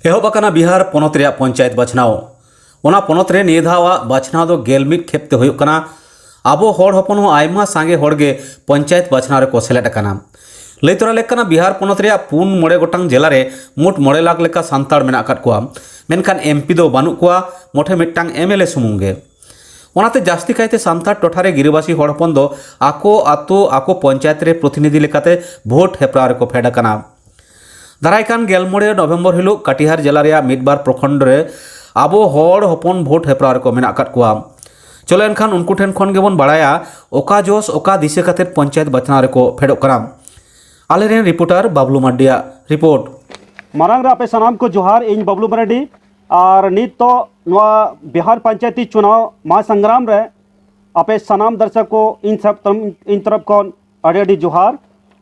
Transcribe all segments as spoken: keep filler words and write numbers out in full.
ᱮᱦᱚᱵ ᱟᱠᱟᱱᱟ ᱵᱤᱦᱟᱨ ᱯᱚᱱᱚᱛ ᱨᱮᱭᱟᱜ ᱯᱚᱧᱪᱟᱭᱮᱛ ᱵᱟᱪᱷᱱᱟᱣ᱾ ᱚᱱᱟ ᱯᱚᱱᱚᱛ ᱨᱮ ᱱᱤᱭᱟᱹ ᱫᱷᱟᱣᱟᱜ ᱵᱟᱪᱷᱱᱟᱣ ᱫᱚ ᱜᱮᱞ ᱢᱤᱫ ᱠᱷᱮᱯ ᱛᱮ ᱦᱩᱭᱩᱜ ᱠᱟᱱᱟ᱾ ᱟᱵᱚ ᱦᱚᱲ ᱦᱚᱯᱚᱱ ᱦᱚᱸ ᱟᱭᱢᱟ ᱥᱟᱸᱜᱮ ᱦᱚᱲ ᱜᱮ ᱯᱚᱧᱪᱟᱭᱮᱛ ᱵᱟᱪᱷᱱᱟᱣ ᱨᱮᱠᱚ ᱥᱮᱞᱮᱫ ᱟᱠᱟᱱᱟ᱾ ᱞᱟᱹᱭ ᱛᱚᱨᱟ ᱞᱮᱠ ᱠᱟᱱᱟ, ᱵᱤᱦᱟᱨ ᱯᱚᱱᱚᱛ ᱨᱮᱭᱟᱜ ᱯᱩᱱ ᱢᱚᱬᱮ ᱜᱚᱴᱟᱝ ᱡᱮᱞᱟ ᱨᱮ ᱢᱳᱴ ᱢᱚᱬᱮ ᱞᱟᱠᱷ ᱞᱮᱠᱟ ᱥᱟᱱᱛᱟᱲ ᱢᱮᱱᱟᱜ ᱟᱠᱟᱫ ᱠᱚᱣᱟ, ᱢᱮᱱᱠᱷᱟᱱ ᱮᱢ ᱯᱤ ᱫᱚ ᱵᱟᱹᱱᱩᱜ ᱠᱚᱣᱟ, ᱢᱚᱴᱷᱮ ᱢᱤᱫᱴᱟᱝ ᱮᱢ ᱮᱞ ᱮ ᱥᱩᱢᱩᱝ ᱜᱮ᱾ ᱚᱱᱟᱛᱮ ᱡᱟᱹᱥᱛᱤ ᱠᱟᱭᱛᱮ ᱥᱟᱱᱛᱟᱲ ᱴᱚᱴᱷᱟ ᱨᱮ ᱜᱤᱨᱟᱹᱵᱟᱹᱥᱤ ᱦᱚᱲ ᱦᱚᱯᱚᱱ ᱫᱚ ᱟᱠᱚ ᱟᱛᱳ, ᱟᱠᱚ ᱯᱚᱧᱪᱟᱭᱮᱛ ᱨᱮ ᱯᱨᱚᱛᱤᱱᱤᱫᱷᱤ ᱞᱮᱠᱟᱛᱮ ᱵᱷᱳᱴ ᱦᱮᱯᱨᱟᱣ ᱨᱮᱠᱚ ᱯᱷᱮᱰ ᱟᱠᱟᱱᱟ᱾ ᱫᱟᱨᱟᱭ ᱠᱟᱱ ᱜᱮᱞ ᱢᱚᱬᱮ ᱱᱚᱵᱷᱮᱢᱵᱚᱨ ᱦᱤᱞᱳᱜ ᱠᱟᱴᱤᱦᱟᱨ ᱡᱮᱞᱟ ᱨᱮᱭᱟᱜ ᱢᱤᱫ ᱵᱟᱨ ᱯᱨᱚᱠᱷᱚᱸᱰ ᱨᱮ ᱟᱵᱚ ᱦᱚᱲ ᱦᱚᱯᱚᱱ ᱵᱷᱳᱴ ᱦᱮᱯᱨᱟᱣ ᱨᱮᱠᱚ ᱢᱮᱱᱟᱜ ᱟᱠᱟᱫ ᱠᱚᱣᱟ᱾ ᱪᱚᱞᱚ ᱮᱱᱠᱷᱟᱱ ᱩᱱᱠᱩ ᱴᱷᱮᱱ ᱠᱷᱚᱱ ᱜᱮᱵᱚᱱ ᱵᱟᱲᱟᱭᱟ ᱚᱠᱟ ᱡᱚᱥ ᱚᱠᱟ ᱫᱤᱥᱟᱹ ᱠᱟᱛᱮᱫ ᱯᱚᱧᱪᱟᱭᱮᱛ ᱵᱟᱪᱷᱱᱟᱣ ᱨᱮᱠᱚ ᱯᱷᱮᱰᱚᱜ ᱠᱟᱱᱟ᱾ ᱟᱞᱮᱨᱮᱱ ᱨᱤᱯᱳᱨᱴᱟᱨ ᱵᱟᱵᱞᱩ ᱢᱟᱨᱰᱤᱭᱟᱜ ᱨᱤᱯᱳᱨᱴ᱾ ᱢᱟᱨᱟᱝ ᱨᱮ ᱟᱯᱮ ᱥᱟᱱᱟᱢ ᱠᱚ ᱡᱚᱦᱟᱨ, ᱤᱧ ᱵᱟᱵᱞᱩ ᱢᱟᱨᱰᱤ᱾ ᱟᱨ ᱱᱤᱛᱚᱜ ᱱᱚᱣᱟ ᱵᱤᱦᱟᱨ ᱯᱚᱧᱪᱟᱭᱮᱛᱤ ᱪᱩᱱᱟᱣ ᱢᱟᱦᱟ ᱥᱚᱝᱜᱨᱟᱢ ᱨᱮ ᱟᱯᱮ ᱥᱟᱱᱟᱢ ᱫᱟᱨᱥᱚᱠ ᱠᱚ ᱤᱧ ᱥᱟᱵ-, ᱤᱧ ᱛᱚᱨᱚᱯ ᱠᱷᱚᱱ ᱟᱹᱰᱤ ᱟᱹᱰᱤ ᱡᱚᱦᱟᱨ᱾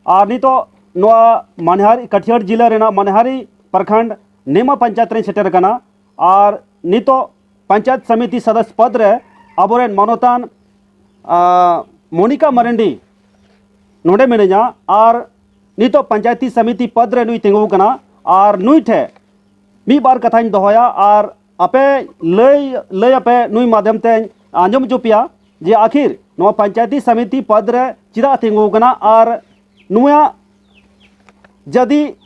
ᱟᱨ ᱱᱤᱛᱚᱜ ᱱᱚᱣᱟ ᱢᱟᱱᱦᱟᱨᱤ, ᱠᱟᱴᱷᱤᱭᱟᱲ ᱡᱤᱞᱟᱹ ᱨᱮᱱᱟᱜ ᱢᱟᱱᱦᱟᱨᱤ ᱯᱨᱚᱠᱷᱚᱸᱰ ᱱᱤᱢᱟ ᱯᱚᱧᱪᱟᱭᱮᱛ ᱨᱮᱧ ᱥᱮᱴᱮᱨ ᱟᱠᱟᱱᱟ᱾ ᱟᱨ ᱱᱤᱛᱚᱜ ᱯᱚᱧᱪᱟᱭᱮᱛ ᱥᱚᱢᱤᱛᱤ ᱥᱚᱫᱚᱥᱥᱚ ᱯᱚᱫᱽ ᱨᱮ ᱟᱵᱚᱨᱮᱱ ᱢᱟᱱᱚᱛᱟᱱ, ᱟ, ᱢᱚᱱᱤᱠᱟ ᱢᱟᱨᱟᱱᱰᱤ ᱱᱚᱰᱮ ᱢᱮᱱᱟᱹᱧᱟ᱾ ᱟᱨ ᱱᱤᱛᱚᱜ ᱯᱚᱧᱪᱟᱭᱮᱛᱤ ᱥᱚᱢᱤᱛᱤ ᱯᱚᱫᱽ ᱨᱮ ᱱᱩᱭ ᱛᱤᱸᱜᱩ ᱟᱠᱟᱱᱟ᱾ ᱟᱨ ᱱᱩᱭ ᱴᱷᱮᱱ ᱢᱤᱫ ᱵᱟᱨ ᱠᱟᱛᱷᱟᱧ ᱫᱚᱦᱚᱭᱟ ᱟᱨ ᱟᱯᱮ ᱞᱟᱹᱭ, ᱞᱟᱹᱭ ᱟᱯᱮ ᱱᱩᱭ ᱢᱟᱫᱷᱭᱚᱢ ᱛᱮᱧ ᱟᱸᱡᱚᱢ ᱦᱚᱪᱚ ᱯᱮᱭᱟ ᱡᱮ ᱟᱹᱠᱷᱤᱨ ᱱᱚᱣᱟ ᱯᱚᱧᱪᱟᱭᱮᱛᱤ ᱥᱚᱢᱤᱛᱤ ᱯᱚᱫᱽ ᱨᱮ ᱪᱮᱫᱟᱜ ᱛᱤᱸᱜᱩ ᱟᱠᱟᱱᱟ ᱟᱨ ᱱᱩᱭᱟᱜ ᱡᱩᱫᱤ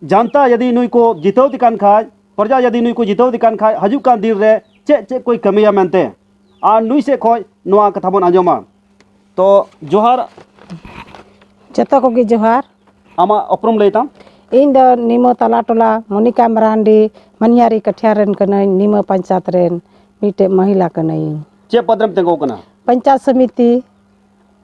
ᱡᱟᱱᱛᱟ ᱡᱩᱫᱤ ᱱᱩᱭ ᱠᱚ ᱡᱤᱛᱟᱹᱣ ᱫᱮ ᱠᱟᱱ ᱠᱷᱟᱡ, ᱯᱨᱚᱡᱟ ᱡᱩᱫᱤ ᱱᱩᱭ ᱠᱚ ᱡᱤᱛᱟᱹᱣ ᱫᱮ ᱠᱟᱱ ᱠᱷᱟᱡ, ᱦᱤᱡᱩᱜ ᱠᱟᱱ ᱫᱤᱱ ᱨᱮ ᱪᱮᱫ ᱪᱮᱫ ᱠᱚᱭ ᱠᱟᱹᱢᱤᱭᱟ ᱢᱮᱱᱛᱮ, ᱟᱨ ᱱᱩᱭ ᱥᱮᱫ ᱠᱷᱚᱡ ᱱᱚᱣᱟ ᱠᱟᱛᱷᱟ ᱵᱚᱱ ᱟᱸᱡᱚᱢᱟ᱾ ᱛᱚ ᱡᱚᱦᱟᱨ᱾ ᱡᱚᱛᱚ ᱠᱚᱜᱮ ᱡᱚᱦᱟᱨ᱾ ᱟᱢᱟᱜ ᱩᱯᱨᱩᱢ ᱞᱟᱹᱭ ᱛᱟᱢ? ᱤᱧ ᱫᱚ ᱱᱤᱢᱟᱹ ᱛᱟᱞᱟ ᱴᱚᱞᱟ ᱢᱚᱱᱤᱠᱟ ᱢᱟᱨᱟᱱᱰᱤ, ᱢᱟᱱᱦᱟᱨᱤ ᱠᱟᱴᱷᱤᱭᱟᱲ ᱨᱮᱱ ᱠᱟᱹᱱᱟᱹᱧ, ᱱᱤᱢᱟᱹ ᱯᱚᱧᱪᱟᱭᱮᱛ ᱨᱮᱱ ᱢᱤᱫᱴᱮᱡ ᱢᱚᱦᱤᱞᱟ ᱠᱟᱹᱱᱟᱹᱧ᱾ ᱪᱮᱫ ᱯᱚᱫ ᱨᱮᱢ ᱛᱤᱸᱜᱩ ᱠᱟᱱᱟ? ᱯᱚᱧᱪᱟᱭᱮᱛ ᱥᱚᱢᱤᱛᱤ᱾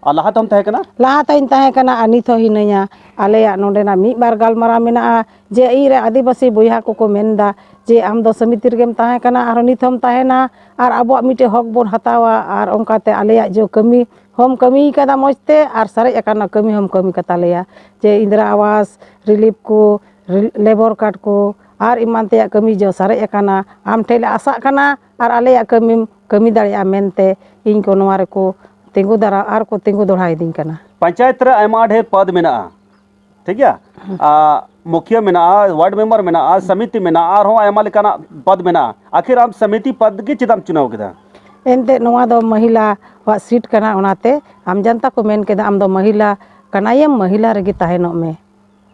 ᱟᱨ ᱞᱟᱦᱟ ᱛᱮᱦᱚᱸᱢ ᱛᱟᱦᱮᱸ ᱠᱟᱱᱟ? ᱞᱟᱦᱟ ᱛᱮᱦᱚᱸᱧ ᱛᱟᱦᱮᱸ ᱠᱟᱱᱟ ᱟᱨ ᱱᱤᱛ ᱦᱚᱸ ᱦᱤᱱᱟᱹᱧᱟ᱾ ᱟᱞᱮᱭᱟᱜ ᱱᱚᱰᱮᱱᱟᱜ ᱢᱤᱫ ᱵᱟᱨ ᱜᱟᱞᱢᱟᱨᱟᱣ ᱢᱮᱱᱟᱜᱼᱟ ᱡᱮ ᱤᱧ ᱨᱮᱱ ᱟᱹᱫᱤᱵᱟᱹᱥᱤ ᱵᱚᱭᱦᱟ ᱠᱚᱠᱚ ᱢᱮᱱᱫᱟ ᱡᱮ ᱟᱢ ᱫᱚ ᱥᱚᱢᱤᱛᱤ ᱨᱮᱜᱮᱢ ᱛᱟᱦᱮᱸ ᱠᱟᱱᱟ, ᱟᱨᱦᱚᱸ ᱱᱤᱛ ᱦᱚᱸᱢ ᱛᱟᱦᱮᱱᱟ, ᱟᱨ ᱟᱵᱚᱣᱟᱜ ᱢᱤᱫᱴᱮᱡ ᱦᱚᱠ ᱵᱚᱱ ᱦᱟᱛᱟᱣᱟ, ᱟᱨ ᱚᱱᱠᱟᱛᱮ ᱟᱞᱮᱭᱟᱜ ᱡᱚ ᱠᱟᱹᱢᱤ ᱦᱚᱸᱢ ᱠᱟᱹᱢᱤ ᱠᱟᱫᱟ ᱢᱚᱡᱽ ᱛᱮ, ᱟᱨ ᱥᱟᱨᱮᱡ ᱟᱠᱟᱱᱟ ᱠᱟᱹᱢᱤ ᱦᱚᱸᱢ ᱠᱟᱹᱢᱤ ᱠᱟᱛᱟ ᱞᱮᱭᱟ, ᱡᱮ ᱤᱱᱫᱨᱟ ᱟᱵᱟᱥ, ᱨᱤᱞᱤᱯ ᱠᱚ, ᱨᱤ-, ᱞᱮᱵᱚᱨ ᱠᱟᱨᱰ ᱠᱚ, ᱟᱨ ᱮᱢᱟᱱ ᱛᱮᱭᱟᱜ ᱠᱟᱹᱢᱤ ᱡᱚ ᱥᱟᱨᱮᱡ ᱟᱠᱟᱱᱟ᱾ ᱟᱢ ᱴᱷᱮᱱ ᱞᱮ ᱟᱥᱟᱜ ᱠᱟᱱᱟ ᱟᱨ ᱟᱞᱮᱭᱟᱜ ᱠᱟᱹᱢᱤᱢ ᱠᱟᱹᱢᱤ ᱫᱟᱲᱮᱭᱟᱜᱼᱟ ᱢᱮᱱᱛᱮ ᱤᱧ ᱠᱚ ᱱᱚᱣᱟ ᱨᱮᱠᱚ ᱛᱤᱸᱜᱩ ᱫᱟᱨᱟ-, ᱟᱨ ᱠᱚ ᱛᱤᱸᱜᱩ ᱫᱚᱦᱲᱟᱭᱤᱫᱤᱧ ᱠᱟᱱᱟ᱾ ᱯᱚᱧᱪᱟᱭᱮᱛ ᱨᱮ ᱟᱭᱢᱟ ᱰᱷᱮᱨ ᱯᱚᱫᱽ ᱢᱮᱱᱟᱜᱼᱟ, ᱴᱷᱤᱠ ᱜᱮᱭᱟ? ᱦᱩᱸ᱾ ᱟᱨ ᱢᱩᱠᱷᱤᱭᱟᱹ ᱢᱮᱱᱟᱜᱼᱟ, ᱣᱟᱨᱰ ᱢᱮᱢᱵᱟᱨ ᱢᱮᱱᱟᱜᱼᱟ, ᱥᱚᱢᱤᱛᱤ ᱢᱮᱱᱟᱜᱼᱟ, ᱟᱨᱦᱚᱸ ᱟᱭᱢᱟ ᱞᱮᱠᱟᱱᱟᱜ ᱯᱚᱫᱽ ᱢᱮᱱᱟᱜᱼᱟ᱾ ᱟᱹᱠᱷᱤᱨ ᱟᱢ ᱥᱚᱢᱤᱛᱤ ᱯᱚᱫᱽ ᱜᱮ ᱪᱮᱫᱟᱜ ᱮᱢ ᱪᱩᱱᱟᱣ ᱠᱮᱫᱟ? ᱮᱱᱛᱮᱫ, ᱱᱚᱣᱟ ᱫᱚ ᱢᱚᱦᱤᱞᱟᱣᱟᱜ ᱥᱤᱴ ᱠᱟᱱᱟ, ᱚᱱᱟᱛᱮ ᱟᱢ ᱡᱟᱱᱛᱟ ᱠᱚ ᱢᱮᱱ ᱠᱮᱫᱟ, "ᱟᱢ ᱫᱚ ᱢᱚᱦᱤᱞᱟ ᱠᱟᱱᱟᱭᱮᱢ, ᱢᱚᱦᱤᱞᱟ ᱨᱮᱜᱮ ᱛᱟᱦᱮᱱᱚᱜ ᱢᱮ,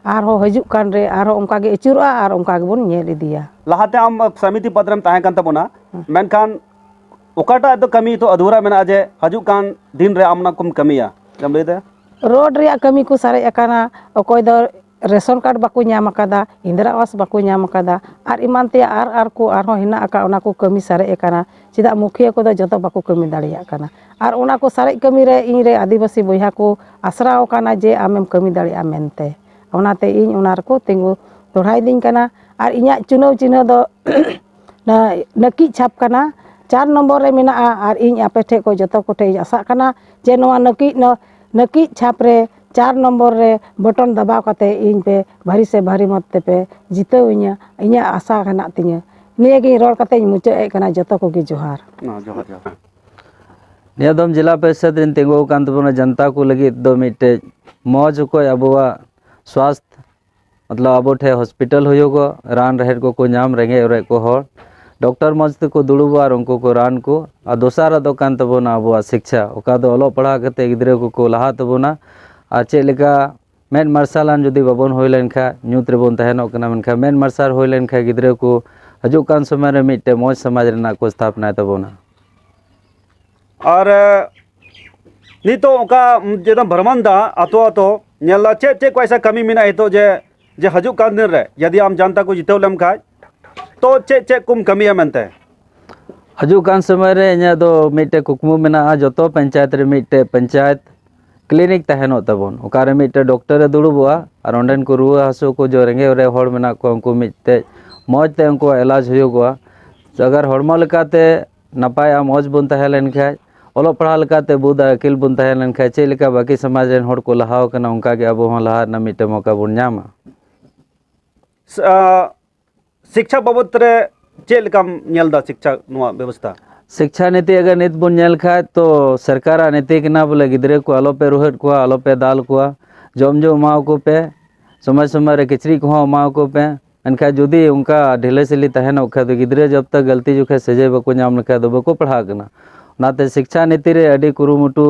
ᱟᱨᱦᱚᱸ ᱦᱤᱡᱩᱜ ᱠᱟᱱ ᱨᱮ ᱟᱨᱦᱚᱸ ᱚᱱᱠᱟ ᱜᱮ ᱟᱹᱪᱩᱨᱚᱜᱼᱟ ᱟᱨ ᱚᱱᱠᱟ ᱜᱮᱵᱚᱱ ᱧᱮᱞ ᱤᱫᱤᱭᱟ᱾" ᱞᱟᱦᱟᱛᱮ ᱟᱢ ᱥᱚᱢᱤᱛᱤ ᱯᱚᱫᱽ ᱨᱮᱢ ᱛᱟᱦᱮᱸ ᱠᱟᱱ ᱛᱟᱵᱚᱱᱟ, ᱦᱮᱸ᱾ ᱢᱮᱱᱠᱷᱟᱱ ᱚᱠᱟᱴᱟᱜ ᱫᱚ ᱠᱟᱹᱢᱤ ᱱᱤᱛᱚᱜ ᱟᱫᱷᱩᱨᱟ ᱢᱮᱱᱟᱜᱼᱟ ᱡᱮ ᱦᱤᱡᱩᱜ ᱠᱟᱱ ᱫᱤᱱ ᱨᱮ ᱟᱢ ᱚᱱᱟ ᱠᱚᱢ ᱠᱟᱹᱢᱤᱭᱟ? ᱪᱮᱫ ᱮᱢ ᱞᱟᱹᱭ ᱮᱫᱟ? ᱨᱳᱰ ᱨᱮᱭᱟᱜ ᱠᱟᱹᱢᱤ ᱠᱚ ᱥᱟᱨᱮᱡ ᱟᱠᱟᱱᱟ, ᱚᱠᱚᱭ ᱫᱚ ᱨᱮᱥᱚᱱ ᱠᱟᱨᱰ ᱵᱟᱠᱚ ᱧᱟᱢ ᱟᱠᱟᱫᱟ, ᱤᱱᱫᱨᱟ ᱟᱵᱟᱥ ᱵᱟᱠᱚ ᱧᱟᱢ ᱟᱠᱟᱫᱟ, ᱟᱨ ᱮᱢᱟᱱ ᱛᱮᱭᱟᱜ ᱟᱨ, ᱟᱨ ᱠᱚ ᱟᱨᱦᱚᱸ ᱦᱮᱱᱟᱜ ᱟᱠᱟᱫ, ᱚᱱᱟ ᱠᱚ ᱠᱟᱹᱢᱤ ᱥᱟᱨᱮᱡ ᱟᱠᱟᱱᱟ᱾ ᱪᱮᱫᱟᱜ ᱢᱩᱠᱷᱤᱭᱟᱹ ᱠᱚᱫᱚ ᱡᱚᱛᱚ ᱵᱟᱠᱚ ᱠᱟᱹᱢᱤ ᱫᱟᱲᱮᱭᱟᱜ ᱠᱟᱱᱟ? ᱟᱨ ᱚᱱᱟ ᱠᱚ ᱥᱟᱨᱮᱡ ᱠᱟᱹᱢᱤ ᱨᱮ ᱤᱧ ᱨᱮ ᱟᱹᱫᱤᱵᱟᱹᱥᱤ ᱵᱚᱭᱦᱟ ᱠᱚ ᱟᱥᱨᱟᱣ ᱟᱠᱟᱱᱟ ᱡᱮ ᱟᱢᱮᱢ ᱠᱟᱹᱢᱤ ᱫᱟᱲᱮᱭᱟᱜᱼᱟ ᱢᱮᱱᱛᱮ, ᱚᱱᱟᱛᱮ ᱤᱧ ᱚᱱᱟ ᱨᱮᱠᱚ ᱛᱤᱸᱜᱩ ᱫᱚᱦᱲᱟᱭᱤᱫᱤᱧ ᱠᱟᱱᱟ᱾ ᱟᱨ ᱤᱧᱟᱹᱜ ᱪᱩᱱᱟᱹᱣ ᱪᱤᱱᱦᱟᱹ ᱫᱚ ᱱᱟ-, ᱱᱟᱹᱠᱤᱡ ᱪᱷᱟᱯ ᱠᱟᱱᱟ, ᱪᱟᱨ ᱱᱚᱢᱵᱚᱨ ᱨᱮ ᱢᱮᱱᱟᱜᱼᱟ᱾ ᱟᱨ ᱤᱧ ᱟᱯᱮ ᱴᱷᱮᱱ ᱠᱷᱚᱱ ᱡᱚᱛᱚ ᱠᱚᱴᱷᱮᱱ ᱤᱧ ᱟᱥᱟᱜ ᱠᱟᱱᱟ ᱡᱮ ᱱᱚᱣᱟ ᱱᱟᱹᱠᱤᱡ ᱱᱚ-, ᱱᱟᱹᱠᱤᱡ ᱪᱷᱟᱯ ᱨᱮ ᱪᱟᱨ ᱱᱚᱢᱵᱚᱨ ᱨᱮ ᱵᱚᱴᱚᱱ ᱫᱟᱵᱟᱣ ᱠᱟᱛᱮ ᱤᱧ ᱯᱮ ᱵᱷᱟᱹᱨᱤ ᱥᱮ ᱵᱷᱟᱹᱨᱤ ᱢᱚᱛ ᱛᱮᱯᱮ ᱡᱤᱛᱟᱹᱣ ᱤᱧᱟ, ᱤᱧᱟᱹᱜ ᱟᱥᱟ ᱦᱮᱱᱟᱜ ᱛᱤᱧᱟᱹ᱾ ᱱᱤᱭᱟᱹ ᱜᱤᱧ ᱨᱚᱲ ᱠᱟᱛᱮ ᱤᱧ ᱢᱩᱪᱟᱹᱫ ᱮᱫ ᱠᱟᱱᱟ᱾ ᱡᱚᱛᱚ ᱠᱚᱜᱮ ᱡᱚᱦᱟᱨ᱾ ᱦᱮᱸ, ᱡᱚᱦᱟᱨ, ᱡᱚᱦᱟᱨ᱾ ᱱᱤᱭᱟᱹ ᱫᱚᱢ ᱡᱮᱞᱟ ᱯᱚᱨᱤᱥᱚᱫ ᱨᱤᱱ ᱛᱤᱸᱜᱩ ᱟᱠᱟᱱ ᱛᱟᱵᱚᱱᱟ ᱡᱟᱱᱛᱟ ᱠᱚ ᱞᱟᱹᱜᱤᱫ ᱫᱚ ᱢᱤᱫᱴᱮᱡ ᱢᱚᱡᱽ ᱚᱠᱚᱡ ᱟᱵᱚᱣᱟᱜ ᱥᱣᱟᱥᱛᱷ, ᱢᱚᱛᱞᱚᱵ ᱟᱵᱚ ᱴᱷᱮᱱ ᱦᱚᱥᱯᱤᱴᱟᱞ ᱦᱩᱭᱩᱜᱚᱜ, ᱨᱟᱱ ᱨᱮᱦᱮᱫ ᱠᱚᱠᱚ ᱧᱟᱢ, ᱨᱮᱸᱜᱮᱡ ᱚᱨᱮᱡ ᱠᱚ ᱦᱚᱲ ᱰᱚᱠᱴᱚᱨ ᱢᱚᱡᱽ ᱛᱮᱠᱚ ᱫᱩᱲᱩᱵᱚᱜᱼᱟ ᱟᱨ ᱩᱱᱠᱩ ᱠᱚ ᱨᱟᱱ ᱠᱚ᱾ ᱟᱨ ᱫᱚᱥᱟᱨᱟᱜ ᱫᱚ ᱠᱟᱱ ᱛᱟᱵᱚᱱᱟ ᱟᱵᱚᱣᱟᱜ ᱥᱤᱠᱪᱷᱟ, ᱚᱠᱟ ᱫᱚ ᱚᱞᱚᱜ ᱯᱟᱲᱦᱟᱣ ᱠᱟᱛᱮ ᱜᱤᱫᱽᱨᱟᱹ ᱠᱚᱠᱚ ᱞᱟᱦᱟᱜ ᱛᱟᱵᱚᱱᱟ᱾ ᱟᱨ ᱪᱮᱫ ᱞᱮᱠᱟ ᱢᱮᱫ ᱢᱟᱨᱥᱟᱞᱟᱱ ᱡᱩᱫᱤ ᱵᱟᱵᱚᱱ ᱦᱩᱭ ᱞᱮᱱᱠᱷᱟᱱ ᱧᱩᱛ ᱨᱮᱵᱚᱱ ᱛᱟᱦᱮᱱᱚᱜ ᱠᱟᱱᱟ, ᱢᱮᱱᱠᱷᱟᱱ ᱢᱮᱫ ᱢᱟᱨᱥᱟᱞ ᱦᱩᱭ ᱞᱮᱱᱠᱷᱟᱱ ᱜᱤᱫᱽᱨᱟᱹ ᱠᱚ ᱦᱤᱡᱩᱜ ᱠᱟᱱ ᱥᱚᱢᱚᱭ ᱨᱮ ᱢᱤᱫᱴᱮᱱ ᱢᱚᱡᱽ ᱥᱚᱢᱟᱡᱽ ᱨᱮᱱᱟᱜ ᱠᱚ ᱥᱛᱷᱟᱯᱱᱟᱭ ᱛᱟᱵᱚᱱᱟ᱾ ᱟᱨ, ᱮ, ᱱᱤᱛᱚᱜ ᱚᱱᱠᱟ ᱡᱮᱫᱟᱢ ᱵᱷᱨᱚᱢᱚᱱ ᱫᱟ ᱟᱛᱳ ᱟᱛᱳ, ᱧᱮᱞ ᱫᱟ ᱪᱮᱫ ᱪᱮᱫ ᱠᱚ ᱮᱭᱥᱟ ᱠᱟᱹᱢᱤ ᱢᱮᱱᱟᱜᱼᱟ ᱱᱤᱛᱚᱜ ᱡᱮ, ᱡᱮ ᱦᱤᱡᱩᱜ ᱠᱟᱱ ᱫᱤᱱ ᱨᱮ ᱡᱩᱫᱤ ᱟᱢ ᱡᱟᱱᱛᱟ ᱠᱚ ᱡᱤᱛᱟᱹᱣ ᱞᱮᱢ ᱠᱷᱟᱡ, ᱛᱚ ᱪᱮᱫ ᱪᱮᱫ ᱠᱚᱢ ᱠᱟᱹᱢᱤᱭᱟ ᱢᱮᱱᱛᱮ? ᱦᱤᱡᱩᱜ ᱠᱟᱱ ᱥᱚᱢᱚᱭ ᱨᱮ ᱤᱧᱟᱹᱜ ᱫᱚ ᱢᱤᱫᱴᱮᱡ ᱠᱩᱠᱢᱩ ᱢᱮᱱᱟᱜᱼᱟ, ᱡᱚᱛᱚ ᱯᱚᱧᱪᱟᱭᱮᱛ ᱨᱮ ᱢᱤᱫᱴᱮᱡ ᱯᱚᱧᱪᱟᱭᱮᱛ ᱠᱞᱤᱱᱤᱠ ᱛᱟᱦᱮᱱᱚᱜ ᱛᱟᱵᱚᱱ, ᱚᱠᱟᱨᱮ ᱢᱤᱫᱴᱮᱡ ᱰᱚᱠᱴᱚᱨ ᱮ ᱫᱩᱲᱩᱵᱚᱜᱼᱟ ᱟᱨ ᱚᱸᱰᱮᱱ ᱠᱚ ᱨᱩᱣᱟᱹ ᱦᱟᱹᱥᱩ ᱠᱚ, ᱡᱚ ᱨᱮᱸᱜᱮᱡ ᱚᱨᱮᱡ ᱦᱚᱲ ᱢᱮᱱᱟᱜ ᱠᱚᱣᱟ, ᱩᱱᱠᱩ ᱢᱤᱫᱴᱮᱡ ᱢᱚᱡᱽ ᱛᱮ ᱩᱱᱠᱩᱣᱟᱜ ᱮᱞᱟᱡᱽ ᱦᱩᱭᱩᱜᱚᱜᱼᱟ᱾ ᱟᱜᱟᱨ ᱦᱚᱲᱢᱚ ᱞᱮᱠᱟᱛᱮ ᱱᱟᱯᱟᱭ ᱟᱨ ᱢᱚᱡᱽ ᱵᱚᱱ ᱛᱟᱦᱮᱸ ᱞᱮᱱ ᱠᱷᱟᱡ, ᱚᱞᱚᱜ ᱯᱟᱲᱦᱟᱣ ᱞᱮᱠᱟᱛᱮ ᱵᱩᱫ ᱟᱨ ᱟᱹᱠᱤᱞ ᱵᱚᱱ ᱛᱟᱦᱮᱸ ᱞᱮᱱ ᱠᱷᱟᱡ, ᱪᱮᱫ ᱞᱮᱠᱟ ᱵᱟᱹᱠᱤ ᱥᱚᱢᱟᱡᱽ ᱨᱮᱱ ᱦᱚᱲ ᱠᱚ ᱞᱟᱦᱟᱣ ᱠᱟᱱᱟ, ᱚᱱᱠᱟ ᱜᱮ ᱟᱵᱚ ᱦᱚᱸ ᱞᱟᱦᱟᱜ ᱨᱮᱱᱟᱜ ᱢᱤᱫᱴᱮᱱ ᱢᱚᱠᱟ ᱵᱚᱱ ᱧᱟᱢᱟ᱾ ᱥ-, ᱟ, ᱥᱤᱠᱪᱷᱟ ᱵᱟᱵᱚᱛ ᱨᱮ ᱪᱮᱫ ᱞᱮᱠᱟᱢ ᱧᱮᱞ ᱮᱫᱟ ᱥᱤᱠᱪᱷᱟ ᱱᱚᱣᱟ ᱵᱮᱵᱚᱥᱛᱷᱟ? ᱥᱤᱠᱪᱷᱟ ᱱᱤᱛᱤ ᱟᱜᱟᱨ ᱱᱤᱛ ᱵᱚᱱ ᱧᱮᱞ ᱠᱷᱟᱡ ᱛᱚ ᱥᱚᱨᱠᱟᱨᱟᱜ ᱱᱤᱛᱤ ᱠᱟᱱᱟ ᱵᱚᱞᱮ ᱜᱤᱫᱽᱨᱟᱹ ᱠᱚ ᱟᱞᱚ ᱯᱮ ᱨᱩᱦᱮᱫ ᱠᱚᱣᱟ, ᱟᱞᱚ ᱯᱮ ᱫᱟᱞ ᱠᱚᱣᱟ, ᱡᱚᱢ ᱧᱩ ᱮᱢᱟᱣᱟᱠᱚ ᱯᱮ᱾ ᱥᱚᱢᱚᱭ ᱥᱚᱢᱚᱭ ᱨᱮ ᱠᱤᱪᱨᱤᱡ ᱠᱚᱦᱚᱸ ᱮᱢᱟ ᱠᱚ ᱯᱮ᱾ ᱢᱮᱱᱠᱷᱟᱱ ᱡᱩᱫᱤ ᱚᱱᱠᱟ ᱰᱷᱤᱞᱟᱹ ᱥᱤᱞᱤ ᱛᱟᱦᱮᱱᱚᱜ ᱠᱷᱟᱡ ᱫᱚ, ᱜᱤᱫᱽᱨᱟᱹ ᱡᱚᱵ ᱛᱚᱠ ᱜᱟᱹᱞᱛᱤ ᱡᱚᱠᱷᱮᱡ ᱥᱟᱹᱡᱟᱹᱭ ᱵᱟᱠᱚ ᱧᱟᱢ ᱞᱮᱠᱷᱟᱡ ᱫᱚ ᱵᱟᱠᱚ ᱯᱟᱲᱦᱟᱜ ᱠᱟᱱᱟ᱾ ᱚᱱᱟᱛᱮ ᱥᱤᱠᱪᱷᱟ ᱱᱤᱛᱤ ᱨᱮ ᱟᱹᱰᱤ ᱠᱩᱨᱩᱢᱩᱴᱩ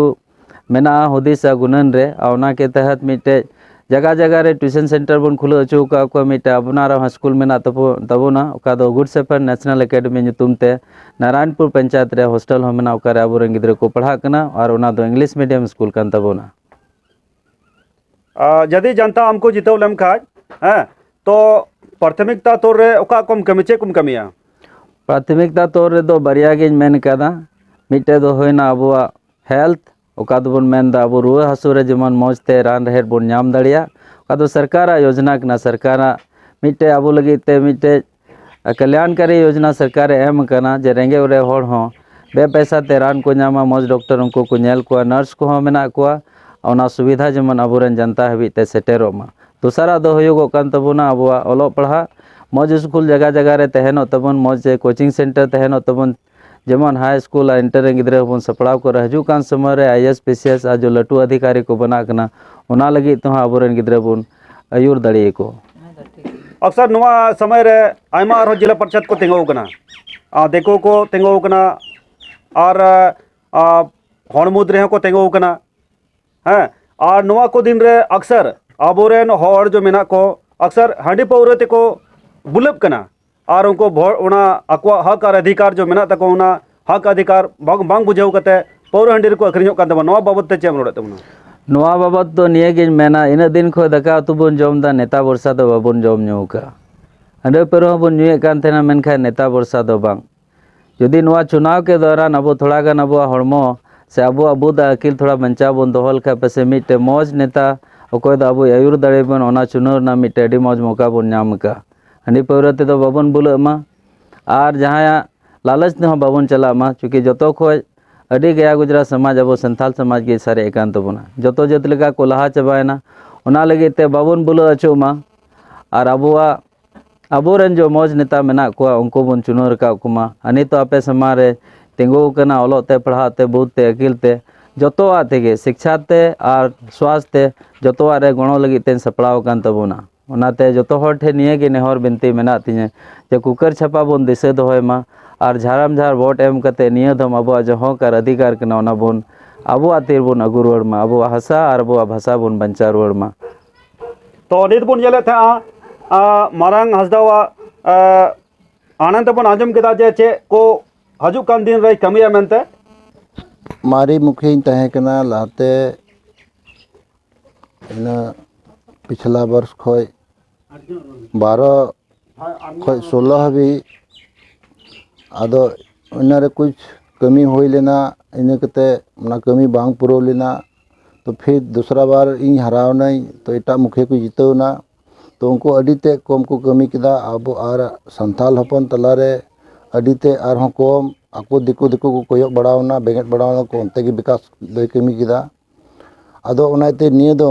ᱢᱮᱱᱟᱜᱼᱟ ᱦᱩᱫᱤᱥ ᱟᱨ ᱜᱩᱱᱟᱹᱱ ᱨᱮ, ᱟᱨ ᱚᱱᱟ ᱠᱮ ᱛᱟᱦᱟᱛ ᱢᱤᱫᱴᱮᱡ ᱡᱟᱭᱜᱟ ᱡᱟᱭᱜᱟ ᱨᱮ tuition center ᱵᱚᱱ ᱠᱷᱩᱞᱟᱹᱣ ᱦᱚᱪᱚ ᱟᱠᱟᱫ ᱠᱚᱣᱟ᱾ ᱢᱤᱫᱴᱮᱡ ᱟᱯᱱᱟᱨᱟᱜ ᱦᱚᱸ ᱥᱠᱩᱞ ᱢᱮᱱᱟᱜ ᱛᱟᱵᱚ-, ᱛᱟᱵᱚᱱᱟ, ᱚᱠᱟ ᱫᱚ Good Shepherd National Academy ᱧᱩᱛᱩᱢ ᱛᱮ ᱱᱟᱨᱟᱭᱚᱱᱯᱩᱨ ᱯᱚᱧᱪᱟᱭᱮᱛ ᱨᱮ ᱦᱳᱥᱴᱮᱞ ᱦᱚᱸ ᱢᱮᱱᱟᱜᱼᱟ, ᱚᱠᱟᱨᱮ ᱟᱵᱚᱨᱮᱱ ᱜᱤᱫᱽᱨᱟᱹ ᱠᱚ ᱯᱟᱲᱦᱟᱜ ᱠᱟᱱᱟ, ᱟᱨ ᱚᱱᱟ ᱫᱚ ᱤᱝᱞᱤᱥ ᱢᱤᱰᱤᱭᱟᱢ ᱥᱠᱩᱞ ᱠᱟᱱ ᱛᱟᱵᱚᱱᱟ᱾ ᱟᱨ ᱡᱩᱫᱤ ᱡᱟᱱᱛᱟ ᱟᱢ ᱠᱚ ᱡᱤᱛᱟᱹᱣ ᱞᱮᱢ ᱠᱷᱟᱡ, ᱦᱮᱸ, ᱛᱚ ᱯᱨᱟᱛᱷᱚᱢᱤᱠᱛᱟ ᱛᱚᱨ ᱨᱮ ᱚᱠᱟ ᱠᱚᱢ ᱠᱟᱹᱢᱤ, ᱪᱮᱫ ᱠᱚᱢ ᱠᱟᱹᱢᱤᱭᱟ? ᱯᱨᱟᱛᱷᱚᱢᱤᱠᱛᱟ ᱛᱚᱨ ᱨᱮᱫᱚ ᱵᱟᱨᱭᱟ ᱜᱤᱧ ᱢᱮᱱ ᱠᱟᱫᱟ᱾ ᱢᱤᱫᱴᱮᱡ ᱫᱚ ᱦᱩᱭᱱᱟ ᱟᱵᱚᱣᱟᱜ health, ᱚᱠᱟ ᱫᱚᱵᱚᱱ ᱢᱮᱱᱫᱟ ᱟᱵᱚ ᱨᱩᱣᱟᱹ ᱦᱟᱹᱥᱩ ᱨᱮ ᱡᱮᱢᱚᱱ ᱢᱚᱡᱽ ᱛᱮ ᱨᱟᱱ ᱨᱮᱦᱮᱫ ᱵᱚᱱ ᱧᱟᱢ ᱫᱟᱲᱮᱭᱟᱜ, ᱚᱠᱟ ᱫᱚ ᱥᱚᱨᱠᱟᱨᱟᱜ ᱭᱳᱡᱽᱱᱟ ᱠᱟᱱᱟ, ᱥᱚᱨᱠᱟᱨᱟᱜ ᱢᱤᱫᱴᱮᱡ ᱟᱵᱚ ᱞᱟᱹᱜᱤᱫ ᱛᱮ ᱢᱤᱫᱴᱮᱡ ᱠᱟᱞᱭᱟᱱᱠᱟᱨᱤ ᱭᱳᱡᱽᱱᱟ ᱥᱚᱨᱠᱟᱨᱮ ᱮᱢ ᱟᱠᱟᱱᱟ, ᱡᱮ ᱨᱮᱸᱜᱮᱡ ᱚᱨᱮᱡ ᱦᱚᱲ ᱦᱚᱸ ᱵᱮ ᱯᱚᱭᱥᱟ ᱛᱮ ᱨᱟᱱ ᱠᱚ ᱧᱟᱢᱟ, ᱢᱚᱡᱽ ᱰᱚᱠᱴᱚᱨ ᱩᱱᱠᱩ ᱠᱚ ᱧᱮᱞ ᱠᱚᱣᱟ, ᱱᱟᱨᱥ ᱠᱚᱦᱚᱸ ᱢᱮᱱᱟᱜ ᱠᱚᱣᱟ, ᱚᱱᱟ ᱥᱩᱵᱤᱫᱷᱟ ᱡᱮᱢᱚᱱ ᱟᱵᱚᱨᱮᱱ ᱡᱟᱱᱛᱟ ᱦᱟᱹᱵᱤᱡ ᱛᱮ ᱥᱮᱴᱮᱨᱚᱜ ᱢᱟ᱾ ᱫᱚᱥᱟᱨᱟᱜ ᱫᱚ ᱦᱩᱭᱩᱜᱚᱜ ᱠᱟᱱ ᱛᱟᱵᱚᱱᱟ ᱟᱵᱚᱣᱟᱜ ᱚᱞᱚᱜ ᱯᱟᱲᱦᱟᱜ, ᱢᱚᱡᱽ ᱥᱠᱩᱞ ᱡᱟᱭᱜᱟ ᱡᱟᱭᱜᱟ ᱨᱮ ᱛᱟᱦᱮᱱᱚᱜ ᱛᱟᱵᱚᱱ, ᱢᱚᱡᱽ coaching center ᱛᱟᱦᱮᱱᱚᱜ ᱛᱟᱵᱚᱱ, ᱡᱮᱢᱚᱱ high school ᱟᱨ ᱤᱱᱴᱟᱨ ᱨᱮᱱ ᱜᱤᱫᱽᱨᱟᱹ ᱦᱚᱸᱵᱚᱱ ᱥᱟᱯᱲᱟᱣ ᱠᱚ ᱨᱮ ᱦᱤᱡᱩᱜ ᱠᱟᱱ ᱥᱚᱢᱚᱭ ᱨᱮ I A S, P C S ᱟᱨ ᱡᱚ ᱞᱟᱹᱴᱩ ᱚᱫᱷᱤᱠᱟᱨᱤ ᱠᱚ ᱵᱮᱱᱟᱜ ᱠᱟᱱᱟ, ᱚᱱᱟ ᱞᱟᱹᱜᱤᱫ ᱛᱮᱦᱚᱸ ᱟᱵᱚᱨᱮᱱ ᱜᱤᱫᱽᱨᱟᱹ ᱵᱚᱱ ᱟᱹᱭᱩᱨ ᱫᱟᱲᱮᱭᱟᱠᱚ᱾ ᱟᱠᱥᱟᱨ ᱱᱚᱣᱟ ᱥᱚᱢᱚᱭ ᱨᱮ ᱟᱭᱢᱟ ᱟᱨᱦᱚᱸ ᱡᱮᱞᱟ ᱯᱟᱨᱤᱥᱚᱫᱽ ᱠᱚ ᱛᱤᱸᱜᱩ ᱟᱠᱟᱱᱟ, ᱟᱨ ᱫᱤᱠᱩ ᱠᱚ ᱛᱤᱸᱜᱩ ᱟᱠᱟᱱᱟ, ᱟᱨ, ᱟᱨ ᱦᱚᱲ ᱢᱩᱫᱽ ᱨᱮᱦᱚᱸ ᱠᱚ ᱛᱤᱸᱜᱩ ᱟᱠᱟᱱᱟ᱾ ᱦᱮᱸ, ᱟᱨ ᱱᱚᱣᱟ ᱠᱚ ᱫᱤᱱ ᱨᱮ ᱟᱠᱥᱟᱨ ᱟᱵᱚᱨᱮᱱ ᱦᱚᱲ ᱡᱚ ᱢᱮᱱᱟᱜ ᱠᱚ, ᱟᱠᱥᱟᱨ ᱦᱟᱺᱰᱤ ᱯᱟᱹᱣᱨᱟᱹ ᱛᱮᱠᱚ ᱵᱩᱞᱟᱹᱜ ᱠᱟᱱᱟ᱾ ᱟᱨ ᱩᱱᱠᱩ ᱵᱷᱚ-, ᱚᱱᱟ ᱟᱠᱚᱣᱟᱜ ᱦᱚᱠ ᱟᱨ ᱚᱫᱷᱤᱠᱟᱨ ᱡᱚ ᱢᱮᱱᱟᱜ ᱛᱟᱠᱚ, ᱚᱱᱟ ᱦᱚᱠ ᱚᱫᱷᱤᱠᱟᱨ ᱵᱟᱝ, ᱵᱟᱝ ᱵᱩᱡᱷᱟᱹᱣ ᱠᱟᱛᱮ ᱯᱟᱹᱣᱨᱟᱹ ᱦᱟᱺᱰᱤ ᱨᱮᱠᱚ ᱟᱹᱠᱷᱨᱤᱧᱚᱜ ᱠᱟᱱ ᱛᱟᱵᱚᱱᱟ᱾ ᱱᱚᱣᱟ ᱵᱟᱵᱚᱫ ᱛᱮ ᱪᱮᱫ ᱮᱢ ᱨᱚᱲᱮᱫ ᱛᱟᱵᱚᱱᱟ? ᱱᱚᱣᱟ ᱵᱟᱵᱚᱫ ᱫᱚ ᱱᱤᱭᱟᱹ ᱜᱤᱧ ᱢᱮᱱᱟ, ᱤᱱᱟᱹᱜ ᱫᱤᱱ ᱠᱷᱚᱱ ᱫᱟᱠᱟ ᱩᱛᱩ ᱵᱚᱱ ᱡᱚᱢ ᱮᱫᱟ, ᱱᱮᱛᱟ ᱵᱚᱨᱥᱟ ᱫᱚ ᱵᱟᱵᱚᱱ ᱡᱚᱢ ᱧᱩ ᱟᱠᱟᱫᱼᱟ᱾ ᱦᱟᱺᱰᱤ ᱯᱟᱹᱣᱨᱟᱹ ᱦᱚᱸᱵᱚᱱ ᱧᱩᱭᱮᱫ ᱠᱟᱱ ᱛᱟᱦᱮᱱᱟ, ᱢᱮᱱᱠᱷᱟᱱ ᱱᱮᱛᱟ ᱵᱚᱨᱥᱟ ᱫᱚ ᱵᱟᱝ᱾ ᱡᱩᱫᱤ ᱱᱚᱣᱟ ᱪᱩᱱᱟᱣ ᱠᱮ ᱫᱚᱨᱟᱱ ᱟᱵᱚ ᱛᱷᱚᱲᱟ ᱜᱟᱱ ᱟᱵᱚᱣᱟᱜ ᱦᱚᱲᱢᱚ ᱥᱮ ᱟᱵᱚᱣᱟᱜ ᱵᱩᱫ ᱟᱨ ᱟᱹᱠᱤᱞ ᱛᱷᱚᱲᱟ ᱵᱟᱧᱪᱟᱣ ᱵᱚᱱ ᱫᱚᱦᱚ ᱞᱮᱠᱷᱟᱡ, ᱯᱟᱥᱮᱡ ᱢᱤᱫᱴᱮᱡ ᱢᱚᱡᱽ ᱱᱮᱛᱟ ᱚᱠᱚᱭ ᱫᱚ ᱟᱵᱚᱭ ᱟᱹᱭᱩᱨ ᱫᱟᱲᱮᱭᱟᱵᱚᱱ, ᱚᱱᱟ ᱪᱩᱱᱟᱣ ᱨᱮᱱᱟᱜ ᱢᱤᱫᱴᱮᱡ ᱟᱹᱰᱤ ᱢᱚᱡᱽ ᱢᱚᱠᱟ ᱵᱚᱱ ᱧᱟᱢ ᱟᱠᱟᱫᱼᱟ᱾ ᱦᱟᱺᱰᱤ ᱯᱟᱹᱣᱨᱟᱹ ᱛᱮᱫᱚ ᱵᱟᱵᱚᱱ ᱵᱩᱞᱟᱹᱜ ᱢᱟ ᱟᱨ ᱡᱟᱦᱟᱸᱭᱟᱜ ᱞᱟᱞᱚᱪ ᱛᱮᱦᱚᱸ ᱵᱟᱵᱚᱱ ᱪᱟᱞᱟᱜ ᱢᱟ, ᱪᱩᱸᱠᱤ ᱡᱚᱛᱚ ᱠᱷᱚᱡ ᱟᱹᱰᱤ ᱜᱟᱭᱟ ᱜᱩᱡᱽᱨᱟ ᱥᱚᱢᱟᱡᱽ ᱟᱵᱚ ᱥᱟᱱᱛᱟᱞ ᱥᱚᱢᱟᱡᱽ ᱜᱮ ᱥᱟᱨᱮᱡ ᱟᱠᱟᱱ ᱛᱟᱵᱚᱱᱟ᱾ ᱡᱚᱛᱚ ᱡᱟᱹᱛ ᱞᱮᱠᱟ ᱠᱚ ᱞᱟᱦᱟ ᱪᱟᱵᱟᱭᱮᱱᱟ, ᱚᱱᱟ ᱞᱟᱹᱜᱤᱫ ᱛᱮ ᱵᱟᱵᱚᱱ ᱵᱩᱞᱟᱹᱣ ᱦᱚᱪᱚᱜ ᱢᱟ᱾ ᱟᱨ ᱟᱵᱚᱣᱟᱜ, ᱟᱵᱚᱨᱮᱱ ᱡᱚ ᱢᱚᱡᱽ ᱱᱮᱛᱟ ᱢᱮᱱᱟᱜ ᱠᱚᱣᱟ, ᱩᱱᱠᱩ ᱵᱚᱱ ᱪᱩᱱᱟᱹᱣ ᱨᱟᱠᱟᱵ ᱠᱚᱢᱟ᱾ ᱟᱨ ᱱᱤᱛᱚᱜ ᱟᱯᱮ ᱥᱟᱢᱟᱝ ᱨᱮ ᱛᱤᱸᱜᱩ ᱟᱠᱟᱱᱟ, ᱚᱞᱚᱜ ᱛᱮ, ᱯᱟᱲᱦᱟᱜ ᱛᱮ, ᱵᱩᱫ ᱛᱮ, ᱟᱹᱠᱤᱞ ᱛᱮ, ᱡᱚᱛᱚᱣᱟᱜ ᱛᱮᱜᱮ, ᱥᱤᱠᱪᱷᱟ ᱛᱮ ᱟᱨ ᱥᱣᱟᱥᱛᱷ ᱛᱮ, ᱡᱚᱛᱚᱣᱟᱜ ᱨᱮ ᱜᱚᱲᱚ ᱞᱟᱹᱜᱤᱫ ᱛᱮᱧ ᱥᱟᱯᱲᱟᱣ ᱟᱠᱟᱱ ᱛᱟᱵᱚᱱᱟ᱾ ᱚᱱᱟᱛᱮ ᱡᱚᱛᱚ ᱦᱚᱲ ᱴᱷᱮᱱ ᱱᱤᱭᱟᱹ ᱜᱮ ᱱᱮᱦᱚᱨ ᱵᱤᱱᱛᱤ ᱢᱮᱱᱟᱜ ᱛᱤᱧᱟᱹ ᱡᱮ ᱠᱩᱠᱟᱹᱨ ᱪᱷᱟᱯᱟ ᱵᱚᱱ ᱫᱤᱥᱟᱹ ᱫᱚᱦᱚᱭ ᱢᱟ ᱟᱨ ᱡᱷᱟᱲᱟᱢ ᱡᱷᱟᱲ ᱵᱷᱳᱴ ᱮᱢ ᱠᱟᱛᱮ ᱱᱤᱭᱟᱹ ᱫᱚᱢ ᱟᱵᱚᱣᱟᱜ ᱡᱚᱦᱚᱸ ᱟᱨ ᱚᱫᱷᱤᱠᱟᱨ ᱠᱟᱱᱟ, ᱚᱱᱟ ᱵᱚᱱ ᱟᱵᱚᱣᱟᱜ ᱛᱤ ᱨᱮᱵᱚᱱ ᱟᱹᱜᱩ ᱨᱩᱣᱟᱹᱲ ᱢᱟ, ᱟᱵᱚᱣᱟᱜ ᱦᱟᱥᱟ ᱟᱨ ᱟᱵᱚᱣᱟᱜ ᱵᱷᱟᱥᱟ ᱵᱚᱱ ᱵᱟᱧᱪᱟᱣ ᱨᱩᱣᱟᱹᱲ ᱢᱟ᱾ ᱛᱚ ᱱᱤᱛ ᱵᱚᱱ ᱧᱮᱞᱮᱫ ᱛᱟᱦᱮᱸᱜᱼᱟ, ᱟ, ᱢᱟᱨᱟᱝ ᱦᱟᱸᱥᱫᱟᱣᱟᱜ, ᱟ, ᱟᱱᱚᱱᱫ ᱵᱚᱱ ᱟᱸᱡᱚᱢ ᱠᱮᱫᱟ ᱡᱮ ᱪᱮᱫ ᱠᱚ ᱦᱤᱡᱩᱜ ᱠᱟᱱ ᱫᱤᱱ ᱨᱮᱭ ᱠᱟᱹᱢᱤᱭᱟ ᱢᱮᱱᱛᱮ᱾ ᱢᱟᱨᱮ ᱢᱩᱠᱷᱤᱭᱟᱹᱧ ᱛᱟᱦᱮᱸ ᱠᱟᱱᱟ ᱞᱟᱦᱟᱛᱮ, ᱤᱱᱟᱹ ᱯᱤᱪᱷᱞᱟ ᱵᱚᱨᱥ ᱠᱷᱚᱡ ᱵᱟᱨᱚ ᱠᱷᱚᱡ ᱥᱳᱞᱳ ᱦᱟᱹᱵᱤᱡ᱾ ᱟᱫᱚ ᱤᱱᱟᱹᱨᱮ ᱠᱩᱪ ᱠᱟᱹᱢᱤ ᱦᱩᱭ ᱞᱮᱱᱟ, ᱤᱱᱟᱹ ᱠᱟᱛᱮ ᱚᱱᱟ ᱠᱟᱹᱢᱤ ᱵᱟᱝ ᱯᱩᱨᱟᱹᱣ ᱞᱮᱱᱟ᱾ ᱛᱚ ᱯᱷᱤᱨ ᱫᱚᱥᱨᱟ ᱵᱟᱨ ᱤᱧ ᱦᱟᱨᱟᱣ ᱱᱟᱹᱧ, ᱛᱚ ᱮᱴᱟᱜ ᱢᱩᱠᱷᱤᱭᱟᱹ ᱠᱚ ᱡᱤᱛᱟᱹᱣ ᱮᱱᱟ᱾ ᱛᱚ ᱩᱱᱠᱩ ᱟᱹᱰᱤ ᱛᱮᱫ ᱠᱚᱢ ᱠᱚ ᱠᱟᱹᱢᱤ ᱠᱮᱫᱟ᱾ ᱟᱵᱚ ᱟᱨ ᱥᱟᱱᱛᱟᱞ ᱦᱚᱯᱚᱱ ᱛᱟᱞᱟᱨᱮ ᱟᱹᱰᱤ ᱛᱮᱫ ᱟᱨᱦᱚᱸ ᱠᱚᱢ, ᱟᱠᱚ ᱫᱤᱠᱩ ᱫᱤᱠᱩ ᱠᱚ ᱠᱚᱭᱚᱜ ᱵᱟᱲᱟᱣᱱᱟ, ᱵᱮᱸᱜᱮᱫ ᱵᱟᱲᱟᱣᱱᱟ ᱠᱚ, ᱚᱱᱛᱮ ᱜᱮ ᱵᱤᱠᱟᱥ ᱫᱚᱭ ᱠᱟᱹᱢᱤ ᱠᱮᱫᱟ᱾ ᱟᱫᱚ ᱚᱱᱟᱛᱮ ᱱᱤᱭᱟᱹ ᱫᱚ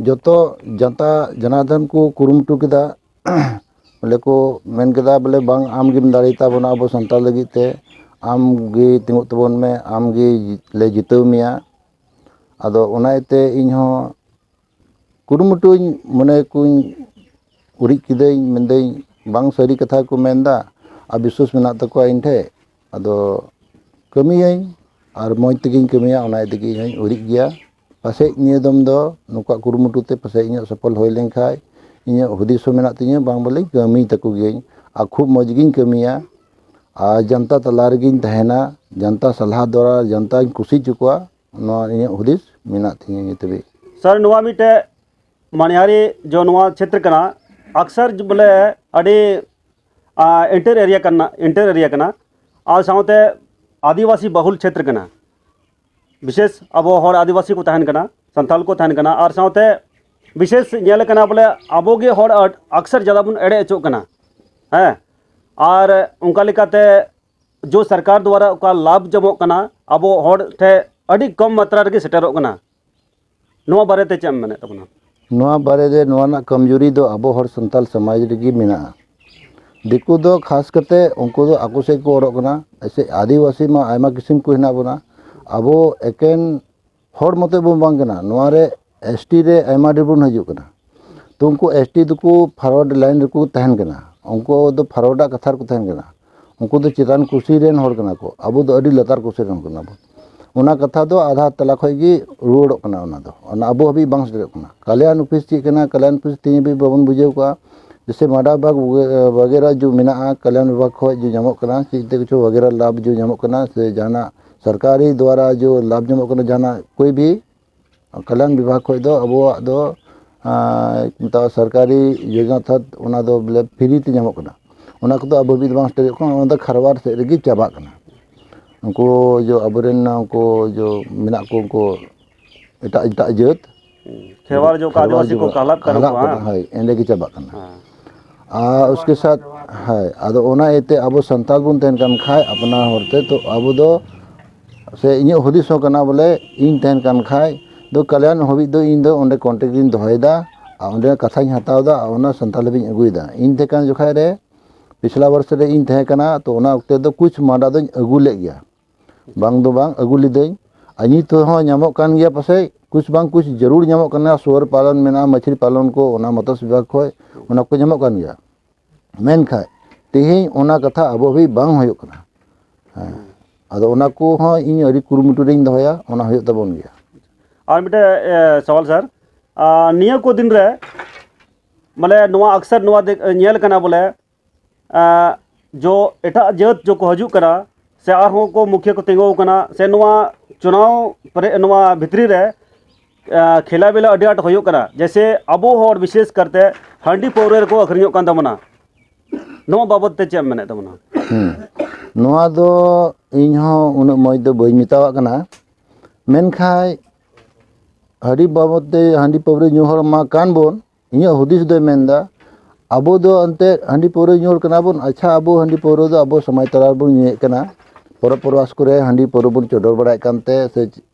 ᱡᱚᱛᱚ ᱡᱟᱱᱛᱟ ᱡᱚᱱᱟᱨᱫᱚᱱ ᱠᱚ ᱠᱩᱨᱩᱢᱩᱴᱩ ᱠᱮᱫᱟ᱾ ᱵᱚᱞᱮ ᱠᱚ ᱢᱮᱱ ᱠᱮᱫᱟ, ᱵᱚᱞᱮ, "ᱵᱟᱝ, ᱟᱢ ᱜᱮᱢ ᱫᱟᱲᱮ ᱛᱟᱵᱚᱱᱟ ᱟᱵᱚ ᱥᱟᱱᱛᱟᱲ ᱞᱟᱹᱜᱤᱫ ᱛᱮ, ᱟᱢ ᱜᱮ ᱛᱤᱸᱜᱩᱜ ᱛᱟᱵᱚᱱ ᱢᱮ, ᱟᱢ ᱜᱮ ᱞᱮ ᱡᱤᱛᱟᱹᱣ ᱢᱮᱭᱟ᱾" ᱟᱫᱚ ᱚᱱᱟ ᱤᱭᱟᱹᱛᱮ ᱤᱧ ᱦᱚᱸ ᱠᱩᱨᱩᱢᱩᱴᱩᱧ ᱢᱚᱱᱮ ᱠᱚᱧ ᱩᱨᱤᱡ ᱠᱤᱫᱟᱹᱧ, ᱢᱮᱱᱫᱟᱹᱧ, "ᱵᱟᱝ, ᱥᱟᱹᱨᱤ ᱠᱟᱛᱷᱟ ᱠᱚ ᱢᱮᱱᱫᱟ ᱟᱨ ᱵᱤᱥᱣᱟᱥ ᱢᱮᱱᱟᱜ ᱛᱟᱠᱚᱣᱟ ᱤᱧ ᱴᱷᱮᱡ, ᱟᱫᱚ ᱠᱟᱹᱢᱤᱭᱟᱹᱧ ᱟᱨ ᱢᱚᱡᱽ ᱛᱮᱜᱮᱧ ᱠᱟᱹᱢᱤᱭᱟ, ᱚᱱᱟ ᱤᱭᱟᱹ ᱛᱮᱜᱮ ᱤᱧ ᱦᱚᱸᱧ ᱩᱨᱤᱡ ᱜᱮᱭᱟ᱾ ᱯᱟᱥᱮᱡ ᱱᱤᱭᱟᱹ ᱫᱚᱢ ᱫᱚ ᱱᱩᱠᱩᱣᱟᱜ ᱠᱩᱨᱩᱢᱩᱴᱩ ᱛᱮ ᱯᱟᱥᱮᱡ ᱤᱧᱟᱹᱜ ᱥᱚᱯᱷᱚᱞ ᱦᱩᱭ ᱞᱮᱱᱠᱷᱟᱡ, ᱤᱧᱟᱹᱜ ᱦᱩᱫᱤᱥ ᱦᱚᱸ ᱢᱮᱱᱟᱜ ᱛᱤᱧᱟᱹ, ᱵᱟᱝ, ᱵᱚᱞᱮᱧ ᱠᱟᱹᱢᱤ ᱛᱟᱠᱚ ᱜᱤᱭᱟᱹᱧ ᱟᱨ ᱠᱷᱩᱵ ᱢᱚᱡᱽ ᱜᱤᱧ ᱠᱟᱹᱢᱤᱭᱟ ᱟᱨ ᱡᱟᱱᱛᱟ ᱛᱟᱞᱟ ᱨᱮᱜᱤᱧ ᱛᱟᱦᱮᱱᱟ, ᱡᱟᱱᱛᱟ ᱥᱟᱞᱦᱟ ᱫᱚᱨᱟ, ᱡᱟᱱᱛᱟᱧ ᱠᱩᱥᱤ ᱦᱚᱪᱚ ᱠᱚᱣᱟ, ᱱᱚᱣᱟ ᱤᱧᱟᱹᱜ ᱦᱩᱫᱤᱥ ᱢᱮᱱᱟᱜ ᱛᱤᱧᱟᱹ ᱱᱤᱛ ᱦᱟᱹᱵᱤᱡ᱾ ᱥᱟᱨ, ᱱᱚᱣᱟ ᱢᱤᱫᱴᱮᱡ ᱢᱟᱱᱦᱟᱨᱤ ᱡᱚ ᱱᱚᱣᱟ ᱪᱷᱮᱛᱨᱚ ᱠᱟᱱᱟ, ᱟᱠᱥᱟᱨ ᱵᱚᱞᱮ ᱟᱹᱰᱤ, ᱟ, ᱤᱱᱴᱟᱨ ᱮᱨᱤᱭᱟ ᱠᱟᱱᱟ, ᱤᱱᱴᱟᱨ ᱮᱨᱤᱭᱟ ᱠᱟᱱᱟ, ᱟᱨ ᱥᱟᱶᱛᱮ ᱟᱹᱫᱤᱵᱟᱹᱥᱤ ᱵᱟᱦᱩᱞ ᱪᱷᱮᱛᱨᱚ ᱠᱟᱱᱟ᱾ ᱵᱤᱥᱮᱥ ᱟᱵᱚ ᱦᱚᱲ ᱟᱹᱫᱤᱵᱟᱹᱥᱤ ᱠᱚ ᱛᱟᱦᱮᱱ ᱠᱟᱱᱟ, ᱥᱟᱱᱛᱟᱲ ᱠᱚ ᱛᱟᱦᱮᱱ ᱠᱟᱱᱟ, ᱟᱨ ᱥᱟᱶᱛᱮ ᱵᱤᱥᱮᱥ ᱧᱮᱞ ᱠᱟᱱᱟ ᱵᱚᱞᱮ ᱟᱵᱚ ᱜᱮ ᱦᱚᱲ ᱟᱹᱰ-, ᱟᱠᱥᱟᱨ ᱡᱟᱫᱟ ᱵᱚᱱ ᱮᱲᱮ ᱦᱚᱪᱚᱜ ᱠᱟᱱᱟ᱾ ᱦᱮᱸ, ᱟᱨ ᱚᱱᱠᱟ ᱞᱮᱠᱟᱛᱮ ᱡᱚ ᱥᱚᱨᱠᱟᱨ ᱫᱣᱟᱨᱟ ᱚᱠᱟ ᱞᱟᱵᱷ ᱧᱟᱢᱚᱜ ᱠᱟᱱᱟ, ᱟᱵᱚ ᱦᱚᱲ ᱴᱷᱮᱱ ᱟᱹᱰᱤ ᱠᱚᱢ ᱢᱟᱛᱨᱟ ᱨᱮᱜᱮ ᱥᱮᱴᱮᱨᱚᱜ ᱠᱟᱱᱟ᱾ ᱱᱚᱣᱟ ᱵᱟᱨᱮᱛᱮ ᱪᱮᱫ ᱮᱢ ᱢᱮᱱᱮᱫ ᱛᱟᱵᱚᱱᱟ? ᱱᱚᱣᱟ ᱵᱟᱨᱮ ᱨᱮ ᱱᱚᱣᱟ ᱨᱮᱱᱟᱜ ᱠᱚᱢᱡᱩᱨᱤ ᱫᱚ ᱟᱵᱚ ᱦᱚᱲ ᱥᱟᱱᱛᱟᱲ ᱥᱚᱢᱟᱡᱽ ᱨᱮᱜᱮ ᱢᱮᱱᱟᱜᱼᱟ᱾ ᱫᱤᱠᱩ ᱫᱚ ᱠᱷᱟᱥ ᱠᱟᱛᱮ ᱩᱱᱠᱩ ᱫᱚ ᱟᱠᱚ ᱥᱮᱫ ᱠᱚ ᱚᱨᱚᱜ ᱠᱟᱱᱟ᱾ ᱮᱥᱮ ᱟᱹᱫᱤᱵᱟᱹᱥᱤ ᱢᱟ ᱟᱭᱢᱟ ᱠᱤᱥᱤᱢ ᱠᱚ ᱦᱮᱱᱟᱜ ᱵᱚᱱᱟ, ᱟᱵᱚ ᱮᱠᱮᱱ ᱦᱚᱲ ᱢᱚᱛᱚ ᱵᱚᱱ ᱵᱟᱝ ᱠᱟᱱᱟ, ᱱᱚᱣᱟ ᱨᱮ ᱮᱥ ᱴᱤ ᱨᱮ ᱟᱭᱢᱟ ᱰᱷᱮᱨ ᱵᱚᱱ ᱦᱤᱡᱩᱜ ᱠᱟᱱᱟ᱾ ᱛᱚ ᱩᱱᱠᱩ ᱮᱥ ᱴᱤ ᱫᱚᱠᱚ forward line ᱨᱮᱠᱚ ᱛᱟᱦᱮᱱ ᱠᱟᱱᱟ, ᱩᱱᱠᱩ ᱫᱚ forward ᱟᱜ ᱠᱟᱛᱷᱟ ᱨᱮᱠᱚ ᱛᱟᱦᱮᱱ ᱠᱟᱱᱟ, ᱩᱱᱠᱩ ᱫᱚ ᱪᱮᱛᱟᱱ ᱠᱩᱥᱤ ᱨᱮᱱ ᱦᱚᱲ ᱠᱟᱱᱟ ᱠᱚ, ᱟᱵᱚ ᱫᱚ ᱟᱹᱰᱤ ᱞᱟᱛᱟᱨ ᱠᱩᱥᱤ ᱨᱮᱱ ᱠᱟᱱᱟ ᱵᱚᱱ᱾ ᱚᱱᱟ ᱠᱟᱛᱷᱟ ᱫᱚ ᱟᱫᱷᱟ ᱛᱟᱞᱟ ᱠᱷᱚᱡ ᱜᱮ ᱨᱩᱣᱟᱹᱲᱚᱜ ᱠᱟᱱᱟ, ᱚᱱᱟ ᱫᱚ ᱚᱱᱟ ᱟᱵᱚ ᱦᱟᱹᱵᱤᱡ ᱵᱟᱝ ᱥᱮᱴᱮᱨᱚᱜ ᱠᱟᱱᱟ᱾ ᱠᱟᱞᱭᱟᱱ ᱚᱯᱷᱤᱥ ᱪᱮᱫ ᱠᱟᱱᱟ, ᱠᱟᱞᱭᱟᱱ ᱚᱯᱷᱤᱥ ᱛᱮᱦᱮᱧ ᱦᱟᱹᱵᱤᱡ ᱵᱟᱵᱚᱱ ᱵᱩᱡᱷᱟᱹᱣ ᱠᱚᱜᱼᱟ᱾ ᱡᱮᱥᱮ ᱢᱟᱰᱟ ᱵᱤᱵᱷᱟᱜᱽ ᱵᱟᱜᱮᱨᱟ ᱡᱩ ᱢᱮᱱᱟᱜᱼᱟ, ᱠᱟᱞᱭᱟᱱ ᱵᱤᱵᱷᱟᱜᱽ ᱠᱷᱚᱡ ᱡᱩ ᱧᱟᱢᱚᱜ ᱠᱟᱱᱟ, ᱪᱮᱫ ᱛᱮ ᱠᱤᱪᱷᱩ ᱵᱟᱜᱮᱨᱟ ᱞᱟᱵᱷ ᱡᱩ ᱧᱟᱢᱚᱜ ᱠᱟᱱᱟ, ᱥᱮ ᱡᱟᱦᱟᱱᱟᱜ ᱥᱚᱨᱠᱟᱨᱤ ᱫᱣᱟᱨᱟ ᱡᱩ ᱞᱟᱵᱷ ᱧᱟᱢᱚᱜ ᱠᱟᱱᱟ, ᱡᱟᱦᱟᱱᱟᱜ ᱠᱳᱭ ᱵᱷᱤ ᱠᱟᱞᱭᱟᱱ ᱵᱤᱵᱷᱟᱜᱽ ᱠᱷᱚᱡ ᱫᱚ ᱟᱵᱚᱣᱟᱜ ᱫᱚ, ᱟᱸ, ᱢᱮᱛᱟᱜᱼᱟ ᱥᱚᱨᱠᱟᱨᱤ ᱡᱳᱡᱚᱱᱟ ᱛᱚᱦᱚᱛ ᱚᱱᱟ ᱫᱚ ᱵᱚᱞᱮ ᱯᱷᱨᱤ ᱛᱮ ᱧᱟᱢᱚᱜ ᱠᱟᱱᱟ᱾ ᱚᱱᱟ ᱠᱚᱫᱚ ᱟᱵᱚ ᱦᱟᱹᱵᱤᱡ ᱫᱚ ᱵᱟᱝ ᱥᱮᱴᱮᱨᱚᱜ ᱠᱟᱱᱟ, ᱚᱱᱟ ᱫᱚ ᱠᱷᱟᱨᱣᱟᱨ ᱥᱮᱫ ᱨᱮᱜᱮ ᱪᱟᱵᱟᱜ ᱠᱟᱱᱟ᱾ ᱩᱱᱠᱩ ᱡᱚ ᱟᱵᱚᱨᱮᱱ ᱩᱱᱠᱩ ᱡᱚ ᱢᱮᱱᱟᱜ ᱠᱚ, ᱩᱱᱠᱩ ᱮᱴᱟᱜ ᱮᱴᱟᱜ ᱡᱟᱹᱛ, ᱠᱷᱮᱨᱣᱟᱲ ᱡᱚ, ᱠᱷᱮᱨᱣᱟᱲ ᱟᱹᱫᱤᱵᱟᱹᱥᱤ ᱡᱚ ᱠᱚ ᱠᱟᱞᱟᱜ ᱠᱟᱱᱟ ᱠᱚ, ᱠᱟᱞᱟᱜ ᱠᱟᱱᱟ, ᱦᱟᱝ? ᱦᱳᱭ, ᱮᱸᱰᱮ ᱜᱮ ᱪᱟᱵᱟᱜ ᱠᱟᱱᱟ᱾ ᱦᱮᱸ᱾ ᱟᱨ ᱩᱥᱠᱮ ᱥᱟᱛ, ᱦᱳᱭ, ᱟᱫᱚ ᱚᱱᱟ ᱤᱭᱟᱹᱛᱮ ᱟᱵᱚ ᱥᱟᱱᱛᱟᱲ ᱵᱚᱱ ᱛᱟᱦᱮᱱ ᱠᱟᱱ ᱠᱷᱟᱡ ᱟᱯᱱᱟᱨ ᱦᱚᱲᱛᱮ, ᱛᱚ ᱟᱵᱚ ᱫᱚ ᱥᱮ ᱤᱧᱟᱹᱜ ᱦᱩᱫᱤᱥ ᱦᱚᱸ ᱠᱟᱱᱟ ᱵᱚᱞᱮ, ᱤᱧ ᱛᱟᱦᱮᱱ ᱠᱟᱱ ᱠᱷᱟᱡ ᱫᱚ ᱠᱟᱞᱭᱟᱱ ᱦᱟᱹᱵᱤᱡ ᱫᱚ ᱤᱧ ᱫᱚ ᱚᱸᱰᱮ ᱠᱚᱱᱴᱮᱠᱴ ᱤᱧ ᱫᱚᱦᱚᱭᱮᱫᱟ, ᱟᱨ ᱚᱸᱰᱮ ᱠᱟᱛᱷᱟᱧ ᱦᱟᱛᱟᱣ ᱮᱫᱟ, ᱟᱨ ᱚᱱᱟ ᱥᱟᱱᱛᱟᱲ ᱦᱟᱹᱵᱤᱡ ᱤᱧ ᱟᱹᱜᱩᱭᱮᱫᱟ᱾ ᱤᱧ ᱛᱟᱦᱮᱸ ᱠᱟᱱ ᱡᱚᱠᱷᱟᱡ ᱨᱮ ᱯᱤᱪᱷᱞᱟ ᱵᱚᱨᱥ ᱨᱮ ᱤᱧ ᱛᱟᱦᱮᱸ ᱠᱟᱱᱟ, ᱛᱚ ᱚᱱᱟ ᱚᱠᱛᱮ ᱫᱚ ᱠᱩᱪ ᱢᱟᱰᱟ ᱫᱚᱧ ᱟᱹᱜᱩ ᱞᱮᱫ ᱜᱮᱭᱟ, ᱵᱟᱝ ᱫᱚ ᱵᱟᱝ ᱟᱹᱜᱩ ᱞᱤᱫᱟᱹᱧ᱾ ᱟᱨ ᱱᱤᱛ ᱦᱚᱸ ᱧᱟᱢᱚᱜ ᱠᱟᱱ ᱜᱮᱭᱟ, ᱯᱟᱥᱮᱡ ᱠᱩᱪ ᱵᱟᱝ ᱠᱩᱪ ᱡᱟᱹᱨᱩᱲ ᱧᱟᱢᱚᱜ ᱠᱟᱱᱟ, ᱥᱩᱣᱟᱹᱨ ᱯᱟᱞᱚᱱ ᱢᱮᱱᱟᱜᱼᱟ, ᱢᱟᱹᱪᱷᱤ ᱯᱟᱞᱚᱱ ᱠᱚ, ᱚᱱᱟ ᱢᱚᱛᱥᱚ ᱵᱤᱵᱷᱟᱜᱽ ᱠᱷᱚᱡ ᱚᱱᱟ ᱠᱚ ᱧᱟᱢᱚᱜ ᱠᱟᱱ ᱜᱮᱭᱟ᱾ ᱢᱮᱱᱠᱷᱟᱡ ᱛᱮᱦᱮᱧ ᱚᱱᱟ ᱠᱟᱛᱷᱟ ᱟᱵᱚ ᱦᱟᱹᱵᱤᱡ ᱵᱟᱝ ᱦᱩᱭᱩᱜ ᱠᱟᱱᱟ᱾ ᱦᱮᱸ, ᱟᱫᱚ ᱚᱱᱟ ᱠᱚᱦᱚᱸ ᱤᱧ ᱟᱹᱰᱤ ᱠᱩᱨᱩᱢᱩᱴᱩ ᱨᱤᱧ ᱫᱚᱦᱚᱭᱟ, ᱚᱱᱟ ᱦᱩᱭᱩᱜ ᱛᱟᱵᱚᱱ ᱜᱮᱭᱟ᱾ ᱟᱨ ᱢᱤᱫᱴᱮᱡ, ᱮ, ᱥᱟᱣᱟᱞ ᱥᱟᱨ, ᱟ, ᱱᱤᱭᱟᱹ ᱠᱚ ᱫᱤᱱ ᱨᱮ, ᱢᱟᱱᱮ, ᱱᱚᱣᱟ ᱟᱠᱥᱟᱨ ᱱᱚᱣᱟ ᱫᱮ-, ᱧᱮᱞ ᱠᱟᱱᱟ ᱵᱚᱞᱮ, ᱟ, ᱡᱚ ᱮᱴᱟᱜ ᱡᱟᱹᱛ ᱡᱚ ᱠᱚ ᱦᱤᱡᱩᱜ ᱠᱟᱱᱟ, ᱥᱮ ᱟᱨᱦᱚᱸ ᱠᱚ ᱢᱩᱠᱷᱤᱭᱟᱹ ᱠᱚ ᱛᱤᱸᱜᱩ ᱟᱠᱟᱱᱟ, ᱥᱮ ᱱᱚᱣᱟ ᱪᱩᱱᱟᱣ ᱯᱚᱨᱮ, ᱱᱚᱣᱟ ᱵᱷᱤᱛᱨᱤ ᱨᱮ, ᱟ, ᱠᱷᱮᱞᱟ ᱵᱮᱞᱟ ᱟᱹᱰᱤ ᱟᱸᱴ ᱦᱩᱭᱩᱜ ᱠᱟᱱᱟ᱾ ᱡᱮᱭᱥᱮ ᱟᱵᱚ ᱦᱚᱲ ᱵᱤᱥᱮᱥ ᱠᱟᱨᱛᱮ ᱦᱟᱺᱰᱤ ᱯᱟᱹᱣᱨᱟᱹ ᱨᱮᱠᱚ ᱟᱹᱠᱷᱨᱤᱧᱚᱜ ᱠᱟᱱ ᱛᱟᱵᱚᱱᱟ᱾ ᱱᱚᱣᱟ ᱵᱟᱵᱚᱫ ᱛᱮ ᱪᱮᱫ ᱮᱢ ᱢᱮᱱᱮᱫ ᱛᱟᱵᱚᱱᱟ? ᱦᱩᱸ᱾ ᱱᱚᱣᱟ ᱫᱚ ᱤᱧ ᱦᱚᱸ ᱩᱱᱟᱹᱜ ᱢᱚᱡᱽ ᱫᱚ ᱵᱟᱹᱧ ᱢᱮᱛᱟᱣᱟᱜ ᱠᱟᱱᱟ, ᱢᱮᱱᱠᱷᱟᱡ ᱦᱟᱺᱰᱤ ᱵᱟᱵᱚᱫ ᱛᱮ ᱦᱟᱺᱰᱤ ᱯᱟᱹᱣᱨᱟᱹ ᱧᱩ ᱦᱚᱲ ᱢᱟ ᱠᱟᱱ ᱵᱚᱱ, ᱤᱧᱟᱹᱜ ᱦᱩᱫᱤᱥ ᱫᱚᱭ ᱢᱮᱱᱫᱟ, ᱟᱵᱚ ᱫᱚ ᱮᱱᱛᱮᱫ ᱦᱟᱺᱰᱤ ᱯᱟᱹᱣᱨᱟᱹ ᱧᱩ ᱦᱚᱲ ᱠᱟᱱᱟ ᱵᱚᱱ᱾ ᱟᱪᱪᱷᱟ, ᱟᱵᱚ ᱦᱟᱺᱰᱤ ᱯᱟᱹᱣᱨᱟᱹ ᱫᱚ ᱟᱵᱚ ᱥᱚᱢᱟᱡᱽ ᱛᱟᱞᱟ ᱨᱮᱵᱚᱱ ᱧᱩᱭᱮᱫ ᱠᱟᱱᱟ, ᱯᱚᱨᱚᱵᱽ ᱯᱚᱨᱵᱟᱥ ᱠᱚᱨᱮ ᱦᱟᱺᱰᱤ ᱯᱟᱹᱣᱨᱟᱹ ᱵᱚᱱ ᱪᱚᱰᱚᱨ ᱵᱟᱲᱟᱭᱮᱫ ᱠᱟᱱᱛᱮ, ᱥᱮ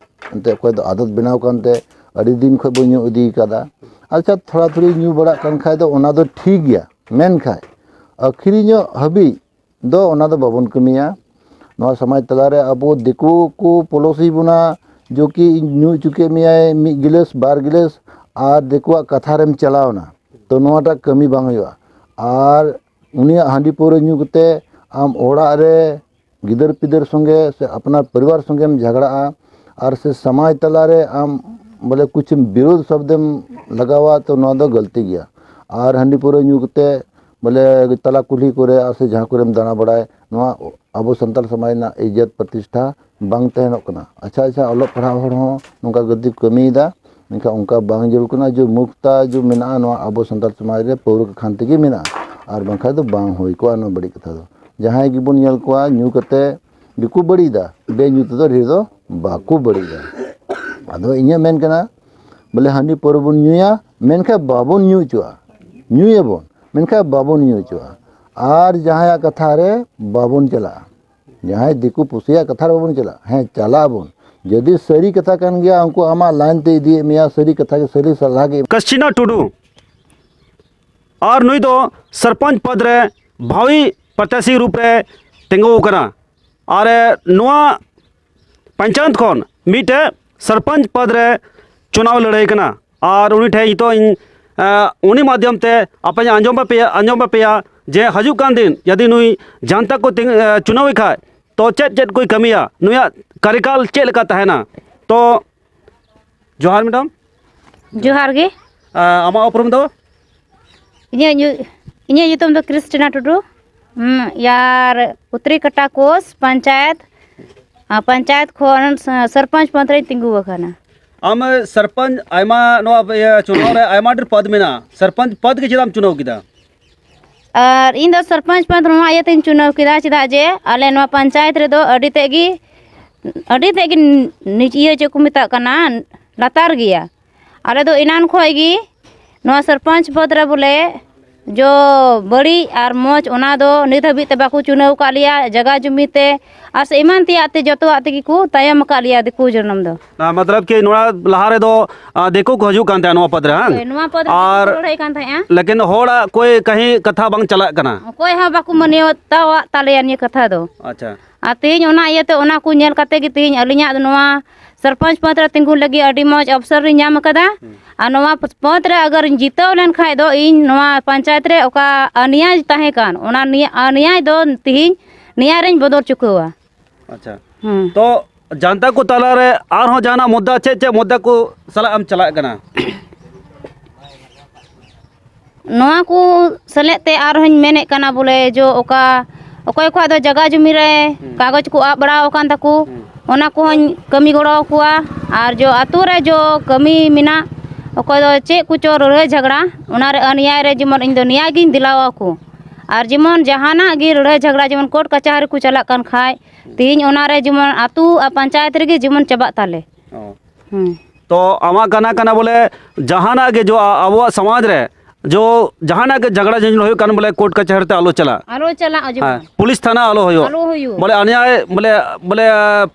ᱮᱱᱛᱮᱫ ᱚᱠᱚᱭ ᱫᱚ ᱟᱫᱚᱛ ᱵᱮᱱᱟᱣ ᱠᱟᱱᱛᱮ ᱟᱹᱰᱤ ᱫᱤᱱ ᱠᱷᱚᱡ ᱵᱚᱱ ᱧᱩ ᱤᱫᱤ ᱠᱟᱫᱟ᱾ ᱟᱪᱪᱷᱟ, ᱛᱷᱚᱲᱟ ᱛᱷᱩᱲᱤ ᱧᱩ ᱵᱟᱲᱟᱜ ᱠᱟᱱ ᱠᱷᱟᱡ ᱫᱚ ᱚᱱᱟ ᱫᱚ ᱴᱷᱤᱠ ᱜᱮᱭᱟ, ᱢᱮᱱᱠᱷᱟᱡ ᱟᱹᱠᱷᱨᱤᱧᱚᱜ ᱦᱟᱹᱵᱤᱡ ᱫᱚ ᱚᱱᱟ ᱫᱚ ᱵᱟᱵᱚᱱ ᱠᱟᱹᱢᱤᱭᱟ᱾ ᱱᱚᱣᱟ ᱥᱚᱢᱟᱡᱽ ᱛᱟᱞᱟᱨᱮ ᱟᱵᱚ ᱫᱤᱠᱩ ᱠᱚ ᱯᱚᱞᱚᱥᱤ ᱵᱚᱱᱟ, ᱡᱚ ᱠᱤ ᱧᱩ ᱦᱚᱪᱚ ᱠᱮᱫ ᱢᱮᱭᱟᱭ ᱢᱤᱫ ᱜᱤᱞᱟᱹᱥ, ᱵᱟᱨ ᱜᱤᱞᱟᱹᱥ, ᱟᱨ ᱫᱤᱠᱩᱣᱟᱜ ᱠᱟᱛᱷᱟ ᱨᱮᱢ ᱪᱟᱞᱟᱣᱱᱟ, ᱛᱚ ᱱᱚᱣᱟᱴᱟᱜ ᱠᱟᱹᱢᱤ ᱵᱟᱝ ᱦᱩᱭᱩᱜᱼᱟ᱾ ᱟᱨ ᱩᱱᱤᱭᱟᱜ ᱦᱟᱺᱰᱤ ᱯᱟᱹᱣᱨᱟᱹ ᱧᱩ ᱠᱟᱛᱮ ᱟᱢ ᱚᱲᱟᱜ ᱨᱮ ᱜᱤᱫᱟᱹᱨ ᱯᱤᱫᱟᱹᱨ ᱥᱚᱸᱜᱮ ᱥᱮ ᱟᱯᱱᱟᱨ ᱯᱚᱨᱤᱵᱟᱨ ᱥᱚᱸᱜᱮᱢ ᱡᱷᱟᱜᱽᱲᱟᱜᱼᱟ, ᱟᱨ ᱥᱮ ᱥᱚᱢᱟᱡᱽ ᱛᱟᱞᱟᱨᱮ ᱟᱢ ᱵᱚᱞᱮ ᱠᱩᱪᱷ ᱵᱤᱨᱳᱫᱷ ᱥᱚᱵᱫᱮᱢ ᱞᱟᱜᱟᱣᱟ, ᱛᱚ ᱱᱚᱣᱟ ᱫᱚ ᱜᱟᱹᱞᱛᱤ ᱜᱮᱭᱟ᱾ ᱟᱨ ᱦᱟᱺᱰᱤ ᱯᱟᱹᱣᱨᱟᱹ ᱧᱩ ᱠᱟᱛᱮ ᱵᱚᱞᱮ ᱛᱟᱞᱟ ᱠᱩᱞᱦᱤ ᱠᱚᱨᱮ ᱟᱨ ᱥᱮ ᱡᱟᱦᱟᱸ ᱠᱚᱨᱮᱢ ᱫᱟᱬᱟ ᱵᱟᱲᱟᱭ, ᱱᱚᱣᱟ ᱟᱵᱚ ᱥᱟᱱᱛᱟᱲ ᱥᱚᱢᱟᱡᱽ ᱨᱮᱱᱟᱜ ᱤᱡᱽᱡᱚᱛ ᱯᱨᱚᱛᱤᱥᱴᱷᱟ ᱵᱟᱝ ᱛᱟᱦᱮᱱᱚᱜ ᱠᱟᱱᱟ᱾ ᱟᱪᱪᱷᱟ, ᱟᱪᱪᱷᱟ, ᱚᱞᱚᱜ ᱯᱟᱲᱦᱟᱣ ᱦᱚᱲ ᱦᱚᱸ ᱱᱚᱝᱠᱟ ᱜᱟᱹᱞᱛᱤ ᱠᱚ ᱠᱟᱹᱢᱤᱭᱮᱫᱟ, ᱢᱮᱱᱠᱷᱟᱱ ᱚᱱᱠᱟ ᱵᱟᱝ ᱡᱟᱹᱨᱩᱲ ᱠᱟᱱᱟ᱾ ᱡᱮ ᱢᱩᱠᱛᱟ ᱡᱮ ᱢᱮᱱᱟᱜᱼᱟ ᱱᱚᱣᱟ ᱟᱵᱚ ᱥᱟᱱᱛᱟᱲ ᱥᱚᱢᱟᱡᱽ ᱨᱮ, ᱯᱟᱹᱣᱨᱟᱹ ᱠᱷᱟᱱ ᱛᱮᱜᱮ ᱢᱮᱱᱟᱜᱼᱟ, ᱟᱨ ᱵᱟᱝᱠᱷᱟᱱ ᱫᱚ ᱵᱟᱝ ᱦᱩᱭ ᱠᱚᱜᱼᱟ ᱱᱚᱣᱟ ᱵᱟᱹᱲᱤᱡ ᱠᱟᱛᱷᱟ ᱫᱚ᱾ ᱡᱟᱦᱟᱸᱭ ᱜᱮᱵᱚᱱ ᱧᱮᱞ ᱠᱚᱣᱟ ᱧᱩ ᱠᱟᱛᱮ ᱜᱮᱠᱚ ᱵᱟᱹᱲᱤᱡ ᱮᱫᱟ, ᱵᱮ ᱧᱩ ᱛᱮᱫᱚ ᱰᱷᱮᱨ ᱫᱚ ᱵᱟᱠᱚ ᱵᱟᱹᱲᱤᱡ ᱮᱫᱟ᱾ ᱟᱫᱚ ᱤᱧᱟᱹᱜ ᱢᱮᱱ ᱠᱟᱱᱟ, ᱵᱚᱞᱮ ᱦᱟᱺᱰᱤ ᱯᱟᱹᱣᱨᱟᱹ ᱵᱚᱱ ᱧᱩᱭᱟ, ᱢᱮᱱᱠᱷᱟᱱ ᱵᱟᱵᱚᱱ ᱧᱩ ᱦᱚᱪᱚᱣᱟᱜᱼᱟ᱾ ᱧᱩᱭᱟᱵᱚᱱ, ᱢᱮᱱᱠᱷᱟᱱ ᱵᱟᱵᱚᱱ ᱧᱩ ᱦᱚᱪᱚᱣᱟᱜᱼᱟ᱾ ᱟᱨ ᱡᱟᱦᱟᱸᱭᱟᱜ ᱠᱟᱛᱷᱟ ᱨᱮ ᱵᱟᱵᱚᱱ ᱪᱟᱞᱟᱜᱼᱟ᱾ ᱡᱟᱦᱟᱸᱭ ᱫᱤᱠᱩ ᱯᱩᱥᱤᱭᱟᱜ ᱠᱟᱛᱷᱟ ᱨᱮ ᱵᱟᱵᱚᱱ ᱪᱟᱞᱟᱜᱼᱟ᱾ ᱦᱮᱸ, ᱪᱟᱞᱟᱜ ᱟᱵᱚᱱ᱾ ᱡᱩᱫᱤ ᱥᱟᱹᱨᱤ ᱠᱟᱛᱷᱟ ᱠᱟᱱ ᱜᱮᱭᱟ, ᱩᱱᱠᱩ ᱟᱢᱟᱜ ᱞᱟᱭᱤᱱ ᱛᱮ ᱤᱫᱤᱭᱮᱫ ᱢᱮᱭᱟ, ᱥᱟᱹᱨᱤ ᱠᱟᱛᱷᱟ ᱜᱮ, ᱥᱟᱹᱨᱤ ᱥᱟᱞᱦᱟ ᱜᱮ᱾ ᱠᱟᱥᱪᱤᱱᱟ ᱴᱩᱰᱩ, ᱟᱨ ᱱᱩᱭ ᱫᱚ ᱥᱚᱨᱯᱚᱧᱪ ᱯᱚᱫᱽ ᱨᱮ ᱵᱷᱟᱣᱤ ᱯᱨᱚᱛᱭᱟᱥᱤ ᱨᱩᱯ ᱨᱮ ᱛᱤᱸᱜᱩ ᱟᱠᱟᱱᱟ᱾ ᱟᱨ ᱱᱚᱣᱟ ᱯᱚᱧᱪᱟᱭᱮᱛ ᱠᱷᱚᱱ ᱢᱤᱫᱴᱮᱡ ᱥᱚᱨᱯᱚᱧᱪ ᱯᱚᱫᱽ ᱨᱮ ᱪᱩᱱᱟᱣ ᱞᱟᱹᱲᱦᱟᱹᱭ ᱠᱟᱱᱟ᱾ ᱟᱨ ᱩᱱᱤ ᱴᱷᱮᱱ ᱱᱤᱛᱚᱜ ᱤᱧ, ᱮ, ᱩᱱᱤ ᱢᱟᱫᱽᱫᱷᱚᱢ ᱛᱮ ᱟᱯᱮᱧ ᱟᱸᱡᱚᱢ ᱟᱯᱮᱭᱟ, ᱟᱸᱡᱚᱢ ᱟᱯᱮᱭᱟ ᱡᱮ ᱦᱤᱡᱩᱜ ᱠᱟᱱ ᱫᱤᱱ ᱡᱩᱫᱤ ᱱᱩᱭ ᱡᱟᱱᱛᱟ ᱠᱚ ᱛᱤᱸᱜ-, ᱮ, ᱪᱩᱱᱟᱣᱮ ᱠᱷᱟᱡ, ᱛᱚ ᱪᱮᱫ ᱪᱮᱫ ᱠᱚᱭ ᱠᱟᱹᱢᱤᱭᱟ, ᱱᱩᱭᱟᱜ ᱠᱟᱨᱤᱠᱟᱞ ᱪᱮᱫ ᱞᱮᱠᱟ ᱛᱟᱦᱮᱱᱟ? ᱛᱚ ᱡᱚᱦᱟᱨ ᱢᱮᱰᱟᱢ᱾ ᱡᱚᱦᱟᱨ ᱜᱮ᱾ ᱟ, ᱟᱢᱟᱜ ᱩᱯᱨᱩᱢ ᱫᱚ? ᱤᱧᱟᱹᱜ ᱧᱩ-, ᱤᱧᱟᱹᱜ ᱧᱩᱛᱩᱢ ᱫᱚ ᱠᱨᱤᱥᱴᱤᱱᱟ ᱴᱩᱰᱩ᱾ ᱦᱩᱸ, ᱭᱟᱨ ᱩᱛᱨᱤ ᱠᱟᱴᱟ ᱠᱳᱥ ᱯᱚᱧᱪᱟᱭᱮᱛ, ᱟ, ᱯᱚᱧᱪᱟᱭᱮᱛ ᱠᱷᱚᱱ ᱥ-, ᱥᱚᱨᱯᱚᱧᱪ ᱯᱚᱫᱽ ᱨᱮᱧ ᱛᱤᱸᱜᱩ ᱟᱠᱟᱱᱟ᱾ ᱟᱢ ᱥᱚᱨᱯᱚᱧᱪ ᱟᱭᱢᱟ ᱱᱚᱣᱟ ᱤᱭᱟᱹ ᱪᱩᱱᱟᱣ ᱨᱮ ᱟᱭᱢᱟ ᱰᱷᱮᱨ ᱯᱚᱫᱽ ᱢᱮᱱᱟᱜᱼᱟ, ᱥᱚᱨᱯᱚᱧᱪ ᱯᱚᱫᱽ ᱜᱮ ᱪᱮᱫᱟᱜ ᱮᱢ ᱪᱩᱱᱟᱣ ᱠᱮᱫᱟ? ᱟᱨ ᱤᱧ ᱫᱚ ᱥᱚᱨᱯᱚᱧᱪ ᱯᱚᱫᱽ ᱱᱚᱣᱟ ᱤᱭᱟᱹᱛᱮᱧ ᱪᱩᱱᱟᱣ ᱠᱮᱫᱟ, ᱪᱮᱫᱟᱜ ᱡᱮ ᱟᱞᱮ ᱱᱚᱣᱟ ᱯᱚᱧᱪᱟᱭᱮᱛ ᱨᱮᱫᱚ ᱟᱹᱰᱤ ᱛᱮᱫ ᱜᱮ, ᱟᱹᱰᱤ ᱛᱮᱫ ᱜᱮ ᱱᱤᱪ-, ᱤᱭᱟᱹ ᱪᱮᱫ ᱠᱚ ᱢᱮᱛᱟᱜ ᱠᱟᱱᱟ, ᱞᱟᱛᱟᱨ ᱜᱮᱭᱟ᱾ ᱟᱞᱮ ᱫᱚ ᱮᱱᱟᱱ ᱠᱷᱚᱡ ᱜᱮ ᱱᱚᱣᱟ ᱥᱚᱨᱯᱚᱧᱪ ᱯᱚᱫᱽ ᱨᱮ ᱵᱚᱞᱮ ᱡᱚ ᱵᱟᱹᱲᱤᱡ ᱟᱨ ᱢᱚᱡᱽ ᱚᱱᱟ ᱫᱚ ᱱᱤᱛ ᱦᱟᱹᱵᱤᱡ ᱛᱮ ᱵᱟᱠᱚ ᱪᱩᱱᱟᱹᱣ ᱟᱠᱟᱫ ᱞᱮᱭᱟ, ᱡᱟᱭᱜᱟ ᱡᱩᱢᱤ ᱛᱮ ᱟᱨ ᱥᱮ ᱮᱢᱟᱱ ᱛᱮᱭᱟᱜ ᱛᱮ ᱡᱚᱛᱚᱣᱟᱜ ᱛᱮᱜᱮ ᱠᱚ ᱛᱟᱭᱚᱢ ᱟᱠᱟᱫ ᱞᱮᱭᱟ ᱫᱤᱠᱩ ᱡᱚᱱᱚᱢ ᱫᱚ᱾ ᱟ, ᱢᱚᱛᱞᱚᱵ ᱠᱤ ᱱᱚᱣᱟ ᱞᱟᱦᱟ ᱨᱮᱫᱚ, ᱟ, ᱫᱤᱠᱩ ᱠᱚ ᱦᱤᱡᱩᱜ ᱠᱟᱱ ᱛᱟᱦᱮᱸᱫ ᱱᱚᱣᱟ ᱯᱚᱫᱽ ᱨᱮ, ᱦᱟᱝ? ᱦᱳᱭ, ᱱᱚᱣᱟ ᱯᱚᱫᱽ ᱨᱮ ᱟᱨ ᱫᱤᱠᱩ ᱠᱚ ᱞᱟᱹᱲᱦᱟᱹᱭ ᱠᱟᱱ ᱛᱟᱦᱮᱸᱫᱼᱟ᱾ ᱞᱮᱠᱤᱱ ᱦᱚᱲᱟᱜ ᱠᱚᱭ ᱠᱟᱹᱦᱤ ᱠᱟᱛᱷᱟ ᱵᱟᱝ ᱪᱟᱞᱟᱜ ᱠᱟᱱᱟ᱾ ᱚᱠᱚᱭ ᱦᱚᱸ ᱵᱟᱠᱚ ᱢᱟᱱᱟᱣ ᱵᱟᱛᱟᱣᱟᱜ ᱛᱟᱞᱮᱭᱟ ᱱᱤᱭᱟᱹ ᱠᱟᱛᱷᱟ ᱫᱚ᱾ ᱟᱪᱪᱷᱟ᱾ ᱟᱨ ᱛᱮᱦᱮᱧ ᱚᱱᱟ ᱤᱭᱟᱹᱛᱮ ᱚᱱᱟ ᱠᱚ ᱧᱮᱞ ᱠᱟᱛᱮ ᱜᱮ ᱛᱮᱦᱮᱧ ᱟᱹᱞᱤᱧᱟᱜ ᱱᱚᱣᱟ ᱥᱚᱨᱯᱚᱧᱪ ᱯᱚᱫᱽ ᱨᱮ ᱛᱤᱸᱜᱩ ᱞᱟᱹᱜᱤᱫ ᱟᱹᱰᱤ ᱢᱚᱡᱽ ᱚᱯᱥᱚᱨ ᱞᱤᱧ ᱧᱟᱢ ᱟᱠᱟᱫᱟ᱾ ᱟᱨ ᱱᱚᱣᱟ ᱯᱚᱫᱽ ᱨᱮ ᱟᱜᱟᱨ ᱤᱧ ᱡᱤᱛᱟᱹᱣ ᱞᱮᱱ ᱠᱷᱟᱡ ᱫᱚ ᱤᱧ ᱱᱚᱣᱟ ᱯᱚᱧᱪᱟᱭᱮᱛ ᱨᱮ ᱚᱠᱟ ᱚᱱᱭᱟᱭ ᱛᱟᱦᱮᱸ ᱠᱟᱱ, ᱚᱱᱟ ᱱᱤᱭᱟᱹ ᱚᱱᱭᱟᱭ ᱫᱚ ᱛᱮᱦᱮᱧ ᱱᱮᱭᱟᱨᱤᱧ ᱵᱚᱫᱚᱞ ᱪᱩᱠᱟᱹᱣᱟ᱾ ᱟᱪᱪᱷᱟ᱾ ᱦᱮᱸ᱾ ᱛᱚ ᱡᱟᱱᱛᱟ ᱠᱚ ᱛᱟᱞᱟᱨᱮ ᱟᱨᱦᱚᱸ ᱡᱟᱦᱟᱱᱟᱜ ᱢᱩᱫᱽᱫᱟ, ᱪᱮᱫ ᱪᱮᱫ ᱢᱩᱫᱽᱫᱟ ᱠᱚ ᱥᱟᱞᱟᱜ ᱮᱢ ᱪᱟᱞᱟᱜ ᱠᱟᱱᱟ? ᱱᱚᱣᱟ ᱠᱚ ᱥᱮᱞᱮᱫ ᱛᱮ ᱟᱨᱦᱚᱸᱧ ᱢᱮᱱᱮᱫ ᱠᱟᱱᱟ ᱵᱚᱞᱮ ᱡᱚ ᱚᱠᱟ, ᱚᱠᱚᱭ ᱠᱚᱣᱟᱜ ᱫᱚ ᱡᱟᱭᱜᱟ ᱡᱩᱢᱤ ᱨᱮ ᱦᱩᱸ᱾ ᱠᱟᱜᱚᱡᱽ ᱠᱚ ᱟᱫ ᱵᱟᱲᱟ ᱟᱠᱟᱱ ᱛᱟᱠᱚ, ᱦᱩᱸ᱾ ᱚᱱᱟ ᱠᱚᱦᱚᱸᱧ ᱠᱟᱹᱢᱤ ᱜᱚᱲᱚ ᱟᱠᱚᱣᱟ᱾ ᱟᱨ ᱡᱚ ᱟᱛᱳ ᱨᱮ ᱡᱚ ᱠᱟᱹᱢᱤ ᱢᱮᱱᱟᱜ, ᱚᱠᱚᱭ ᱫᱚ ᱪᱮᱫ ᱠᱚᱪᱚ ᱞᱟᱹᱲᱦᱟᱹᱭ ᱡᱷᱟᱜᱽᱲᱟ, ᱚᱱᱟ ᱨᱮ ᱚᱱᱭᱟᱭ ᱨᱮ ᱡᱮᱢᱚᱱ ᱤᱧ ᱫᱚ ᱱᱮᱭᱟᱭ ᱜᱤᱧ ᱫᱮᱞᱟᱣ ᱟᱠᱚ᱾ ᱟᱨ ᱡᱮᱢᱚᱱ ᱡᱟᱦᱟᱱᱟᱜ ᱜᱮ ᱞᱟᱹᱲᱦᱟᱹᱭ ᱡᱷᱟᱜᱽᱲᱟ ᱡᱮᱢᱚᱱ ᱠᱳᱨᱴ ᱠᱟᱪᱟᱦᱟᱨᱤ ᱠᱚ ᱪᱟᱞᱟᱜ ᱠᱟᱱ ᱠᱷᱟᱡ, ᱛᱮᱦᱮᱧ ᱚᱱᱟ ᱨᱮ ᱡᱮᱢᱚᱱ ᱟᱛᱳ ᱟᱨ ᱯᱚᱧᱪᱟᱭᱮᱛ ᱨᱮᱜᱮ ᱡᱮᱢᱚᱱ ᱪᱟᱵᱟᱜ ᱛᱟᱞᱮ᱾ ᱚ᱾ ᱦᱩᱸ᱾ ᱛᱚ ᱟᱢᱟᱜ ᱠᱟᱱᱟ ᱠᱟᱱᱟ ᱵᱚᱞᱮ ᱡᱟᱦᱟᱱᱟᱜ ᱜᱮ ᱡᱚ ᱟ-, ᱟᱵᱚᱣᱟᱜ ᱥᱚᱢᱟᱡᱽ ᱨᱮ ᱡᱚ ᱡᱟᱦᱟᱱᱟᱜ ᱜᱮ ᱡᱷᱟᱜᱽᱲᱟ ᱡᱷᱟᱹᱱᱰᱤ ᱦᱩᱭᱩᱜ ᱠᱟᱱ ᱵᱚᱞᱮ ᱠᱳᱨᱴ ᱠᱟᱪᱟᱦᱟᱨᱤ ᱛᱮ ᱟᱞᱚ ᱪᱟᱞᱟᱜ᱾ ᱟᱞᱚ ᱪᱟᱞᱟᱜ ᱡᱮᱢᱚᱱ᱾ ᱦᱮᱸ, ᱯᱩᱞᱤᱥ ᱛᱷᱟᱱᱟ ᱟᱞᱚ ᱦᱩᱭᱩᱜ᱾ ᱟᱞᱚ ᱦᱩᱭᱩᱜ᱾ ᱵᱚᱞᱮ ᱚᱱᱭᱟᱭ ᱵᱚᱞᱮ, ᱵᱚᱞᱮ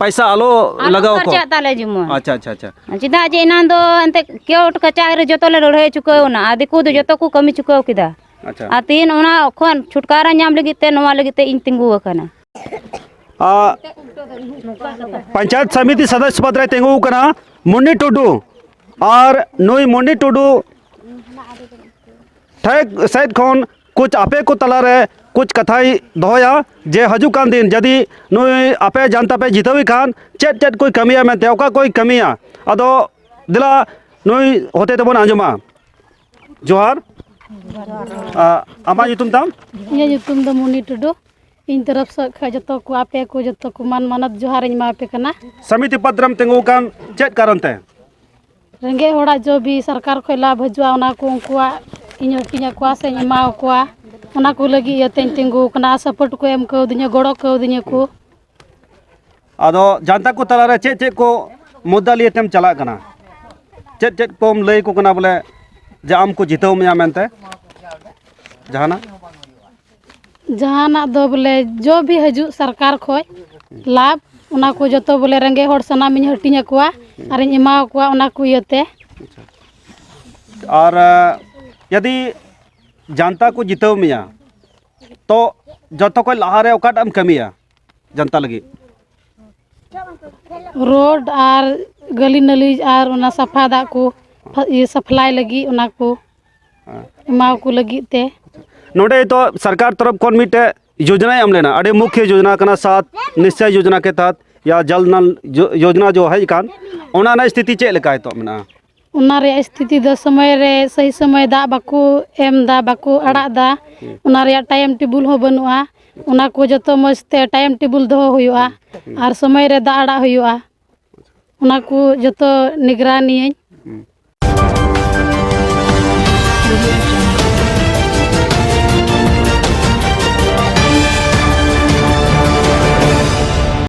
ᱯᱟᱭᱥᱟ ᱟᱞᱚ ᱟᱞᱚ ᱞᱟᱜᱟᱣ ᱠᱚ᱾ ᱠᱷᱚᱨᱪᱟᱜ ᱛᱟᱞᱮ ᱡᱮᱢᱚᱱ᱾ ᱟᱪᱪᱷᱟ, ᱟᱪᱪᱷᱟ, ᱟᱪᱪᱷᱟ᱾ ᱪᱮᱫᱟᱜ ᱡᱮ ᱮᱱᱟᱱ ᱫᱚ ᱮᱱᱛᱮ ᱠᱳᱨᱴ ᱠᱟᱪᱟᱦᱟᱨᱤ ᱡᱚᱛᱚ ᱞᱮ ᱞᱟᱹᱲᱦᱟᱹᱭ ᱪᱩᱠᱟᱹᱣ ᱮᱱᱟ, ᱟᱨ ᱫᱤᱠᱩ ᱫᱚ ᱡᱚᱛᱚ ᱠᱚ ᱠᱟᱹᱢᱤ ᱪᱩᱠᱟᱹᱣ ᱠᱮᱫᱟ᱾ ᱟᱪᱪᱷᱟ᱾ ᱟᱨ ᱛᱮᱦᱮᱧ ᱚᱱᱟ ᱠᱷᱚᱱ ᱪᱷᱩᱴᱠᱟᱨᱟ ᱧᱟᱢ ᱞᱟᱹᱜᱤᱫ ᱛᱮ ᱱᱚᱣᱟ ᱞᱟᱹᱜᱤᱫ ᱛᱮ ᱤᱧ ᱛᱤᱸᱜᱩ ᱟᱠᱟᱱᱟ᱾ ᱟ, ᱯᱚᱧᱪᱟᱭᱮᱛ ᱥᱚᱢᱤᱛᱤ ᱥᱚᱫᱚᱥᱥᱚ ᱯᱚᱫᱽ ᱨᱮ ᱛᱤᱸᱜᱩ ᱟᱠᱟᱱᱟ ᱢᱩᱱᱱᱤ ᱴᱩᱰᱩ᱾ ᱟᱨ ᱱᱩᱭ ᱢᱩᱱᱱᱤ ᱴᱩᱰᱩ ᱴᱷᱮᱡ ᱥᱮᱫ ᱠᱷᱚᱱ ᱠᱩᱪ ᱟᱯᱮ ᱠᱚ ᱛᱟᱞᱟᱨᱮ ᱠᱩᱪ ᱠᱟᱛᱷᱟᱭ ᱫᱚᱦᱚᱭᱟ ᱡᱮ ᱦᱤᱡᱩᱜ ᱠᱟᱱ ᱫᱤᱱ ᱡᱩᱫᱤ ᱱᱩᱭ ᱟᱯᱮ ᱡᱟᱱᱛᱟ ᱯᱮ ᱡᱤᱛᱟᱹᱣᱮ ᱠᱷᱟᱱ ᱪᱮᱫ ᱪᱮᱫ ᱠᱚᱭ ᱠᱟᱹᱢᱤᱭᱟ ᱢᱮᱱᱛᱮ, ᱚᱠᱟ ᱠᱚᱭ ᱠᱟᱹᱢᱤᱭᱟ᱾ ᱟᱫᱚ ᱫᱮᱞᱟ ᱱᱩᱭ ᱦᱚᱛᱮ ᱛᱮᱵᱚᱱ ᱟᱸᱡᱚᱢᱟ᱾ ᱡᱚᱦᱟᱨ᱾ ᱟ, ᱟᱢᱟᱜ ᱧᱩᱛᱩᱢ ᱛᱟᱢ? ᱤᱧᱟᱹᱜ ᱧᱩᱛᱩᱢ ᱫᱚ ᱢᱩᱱᱤ ᱴᱩᱰᱩ᱾ ᱤᱧ ᱛᱚᱨᱚᱯ ᱥᱮᱫ ᱠᱷᱚᱱ ᱡᱚᱛᱚ ᱠᱚ ᱟᱯᱮ ᱠᱚ ᱡᱚᱛᱚ ᱠᱚ ᱢᱟᱱ ᱢᱟᱱᱚᱛ ᱡᱚᱦᱟᱨ ᱤᱧ ᱮᱢᱟ ᱯᱮ ᱠᱟᱱᱟ᱾ ᱥᱚᱢᱤᱛᱤ ᱯᱚᱫᱽ ᱨᱮᱢ ᱛᱤᱸᱜᱩ ᱟᱠᱟᱱ ᱪᱮᱫ ᱠᱟᱨᱚᱱ ᱛᱮ? ᱨᱮᱸᱜᱮᱡ ᱦᱚᱲᱟᱜ ᱡᱚ ᱵᱤ ᱥᱚᱨᱠᱟᱨ ᱠᱷᱚᱱ ᱞᱟᱵᱷ ᱦᱤᱡᱩᱜᱼᱟ, ᱚᱱᱟ ᱠᱚ ᱩᱱᱠᱩᱣᱟᱜ ᱤᱧ ᱦᱟᱹᱴᱤᱧ ᱟᱠᱚᱣᱟ ᱥᱮᱧ ᱮᱢᱟ ᱟᱠᱚᱣᱟ᱾ ᱚᱱᱟ ᱠᱚ ᱞᱟᱹᱜᱤᱫ ᱤᱭᱟᱹᱛᱮᱧ ᱛᱤᱸᱜᱩ ᱟᱠᱟᱱᱟ᱾ ᱥᱟᱯᱳᱨᱴ ᱠᱚ ᱮᱢ ᱠᱟᱣᱫᱤᱧᱟ, ᱜᱚᱲᱚ ᱠᱟᱣᱫᱤᱧᱟ ᱠᱚ᱾ ᱟᱫᱚ ᱡᱟᱱᱛᱟ ᱠᱚ ᱛᱟᱞᱟᱨᱮ ᱪᱮᱫ ᱪᱮᱫ ᱠᱚ ᱢᱩᱫᱽᱫᱟ ᱞᱤᱭᱮ ᱛᱮᱢ ᱪᱟᱞᱟᱜ ᱠᱟᱱᱟ? ᱪᱮᱫ ᱪᱮᱫ ᱠᱚᱢ ᱞᱟᱹᱭ ᱟᱠᱚ ᱠᱟᱱᱟ ᱵᱚᱞᱮ ᱡᱮ ᱟᱢ ᱠᱚ ᱡᱤᱛᱟᱹᱣ ᱢᱮᱭᱟ ᱢᱮᱱᱛᱮ? ᱡᱟᱦᱟᱱᱟᱜ? ᱡᱟᱦᱟᱱᱟᱜ ᱫᱚ ᱵᱚᱞᱮ ᱡᱚ ᱵᱤ ᱦᱤᱡᱩᱜ ᱥᱚᱨᱠᱟᱨ ᱠᱷᱚᱡ ᱞᱟᱵᱷ, ᱚᱱᱟ ᱠᱚ ᱡᱚᱛᱚ ᱵᱚᱞᱮ ᱨᱮᱸᱜᱮᱡ ᱦᱚᱲ ᱥᱟᱱᱟᱢᱤᱧ ᱦᱟᱹᱴᱤᱧ ᱟᱠᱚᱣᱟ ᱟᱨᱤᱧ ᱮᱢᱟ ᱟᱠᱚᱣᱟ ᱚᱱᱟ ᱠᱚ ᱤᱭᱟᱹᱛᱮ᱾ ᱟᱨ, ᱟ, ᱡᱩᱫᱤ ᱡᱟᱱᱛᱟ ᱠᱚ ᱡᱤᱛᱟᱹᱣ ᱢᱮᱭᱟ, ᱛᱚ ᱡᱚᱛᱚ ᱠᱷᱚᱡ ᱞᱟᱦᱟᱨᱮ ᱚᱠᱟᱴᱟᱜ ᱮᱢ ᱠᱟᱹᱢᱤᱭᱟ? ᱡᱟᱱᱛᱟ ᱞᱟᱹᱜᱤᱫ? ᱨᱳᱰ ᱟᱨ ᱜᱟᱹᱞᱤ ᱱᱟᱹᱞᱤ ᱟᱨ ᱚᱱᱟ ᱥᱟᱯᱷᱟ ᱫᱟᱜ ᱠᱚ, ᱤᱭᱟᱹ, ᱥᱟᱯᱞᱟᱭ ᱞᱟᱹᱜᱤᱫ, ᱚᱱᱟ ᱠᱚ ᱮᱢᱟᱣ ᱠᱚ ᱞᱟᱹᱜᱤᱫ ᱛᱮ᱾ ᱱᱚᱰᱮ ᱱᱤᱛᱚᱜ ᱥᱚᱨᱠᱟᱨ ᱛᱚᱨᱚᱯ ᱠᱷᱚᱱ ᱢᱤᱫᱴᱮᱡ ᱭᱳᱡᱚᱱᱟᱭ ᱮᱢ ᱞᱮᱱᱟ, ᱟᱹᱰᱤ ᱢᱩᱠᱷᱭᱚ ᱭᱳᱡᱚᱱᱟ ᱠᱟᱱᱟ, ᱥᱟᱛ ᱱᱤᱥᱪᱚᱭ ᱭᱳᱡᱚᱱᱟ ᱠᱮ ᱛᱟᱦᱟᱛ ᱭᱟ ᱡᱚᱞ ᱱᱚᱞ ᱭᱳ- ᱭᱳᱡᱚᱱᱟ ᱡᱚ ᱦᱮᱡ ᱟᱠᱟᱱ, ᱚᱱᱟ ᱨᱮᱱᱟᱜ ᱥᱛᱷᱤᱛᱤ ᱪᱮᱫ ᱞᱮᱠᱟ ᱱᱤᱛᱚᱜ ᱢᱮᱱᱟᱜᱼᱟ? ᱚᱱᱟ ᱨᱮᱭᱟᱜ ᱥᱛᱷᱤᱛᱤ ᱫᱚ ᱥᱚᱢᱚᱭ ᱨᱮ ᱥᱟᱹᱦᱤ ᱥᱚᱢᱚᱭ ᱫᱟᱜ ᱵᱟᱠᱚ ᱮᱢ ᱮᱫᱟ, ᱵᱟᱠᱚ ᱟᱲᱟᱜ ᱮᱫᱟ᱾ ᱚᱱᱟ ᱨᱮᱭᱟᱜ ᱴᱟᱭᱤᱢ ᱴᱮᱵᱤᱞ ᱦᱚᱸ ᱵᱟᱹᱱᱩᱜᱼᱟ᱾ ᱚᱱᱟ ᱠᱚ ᱡᱚᱛᱚ ᱢᱚᱡᱽ ᱛᱮ ᱴᱟᱭᱤᱢ ᱴᱮᱵᱤᱞ ᱫᱚᱦᱚ ᱦᱩᱭᱩᱜᱼᱟ ᱟᱨ ᱥᱚᱢᱚᱭ ᱨᱮ ᱫᱟᱜ ᱟᱲᱟᱜ ᱦᱩᱭᱩᱜᱼᱟ᱾ ᱚᱱᱟ ᱠᱚ ᱡᱚᱛᱚ ᱱᱤᱜᱽᱨᱟᱱᱤᱭᱟᱹᱧ᱾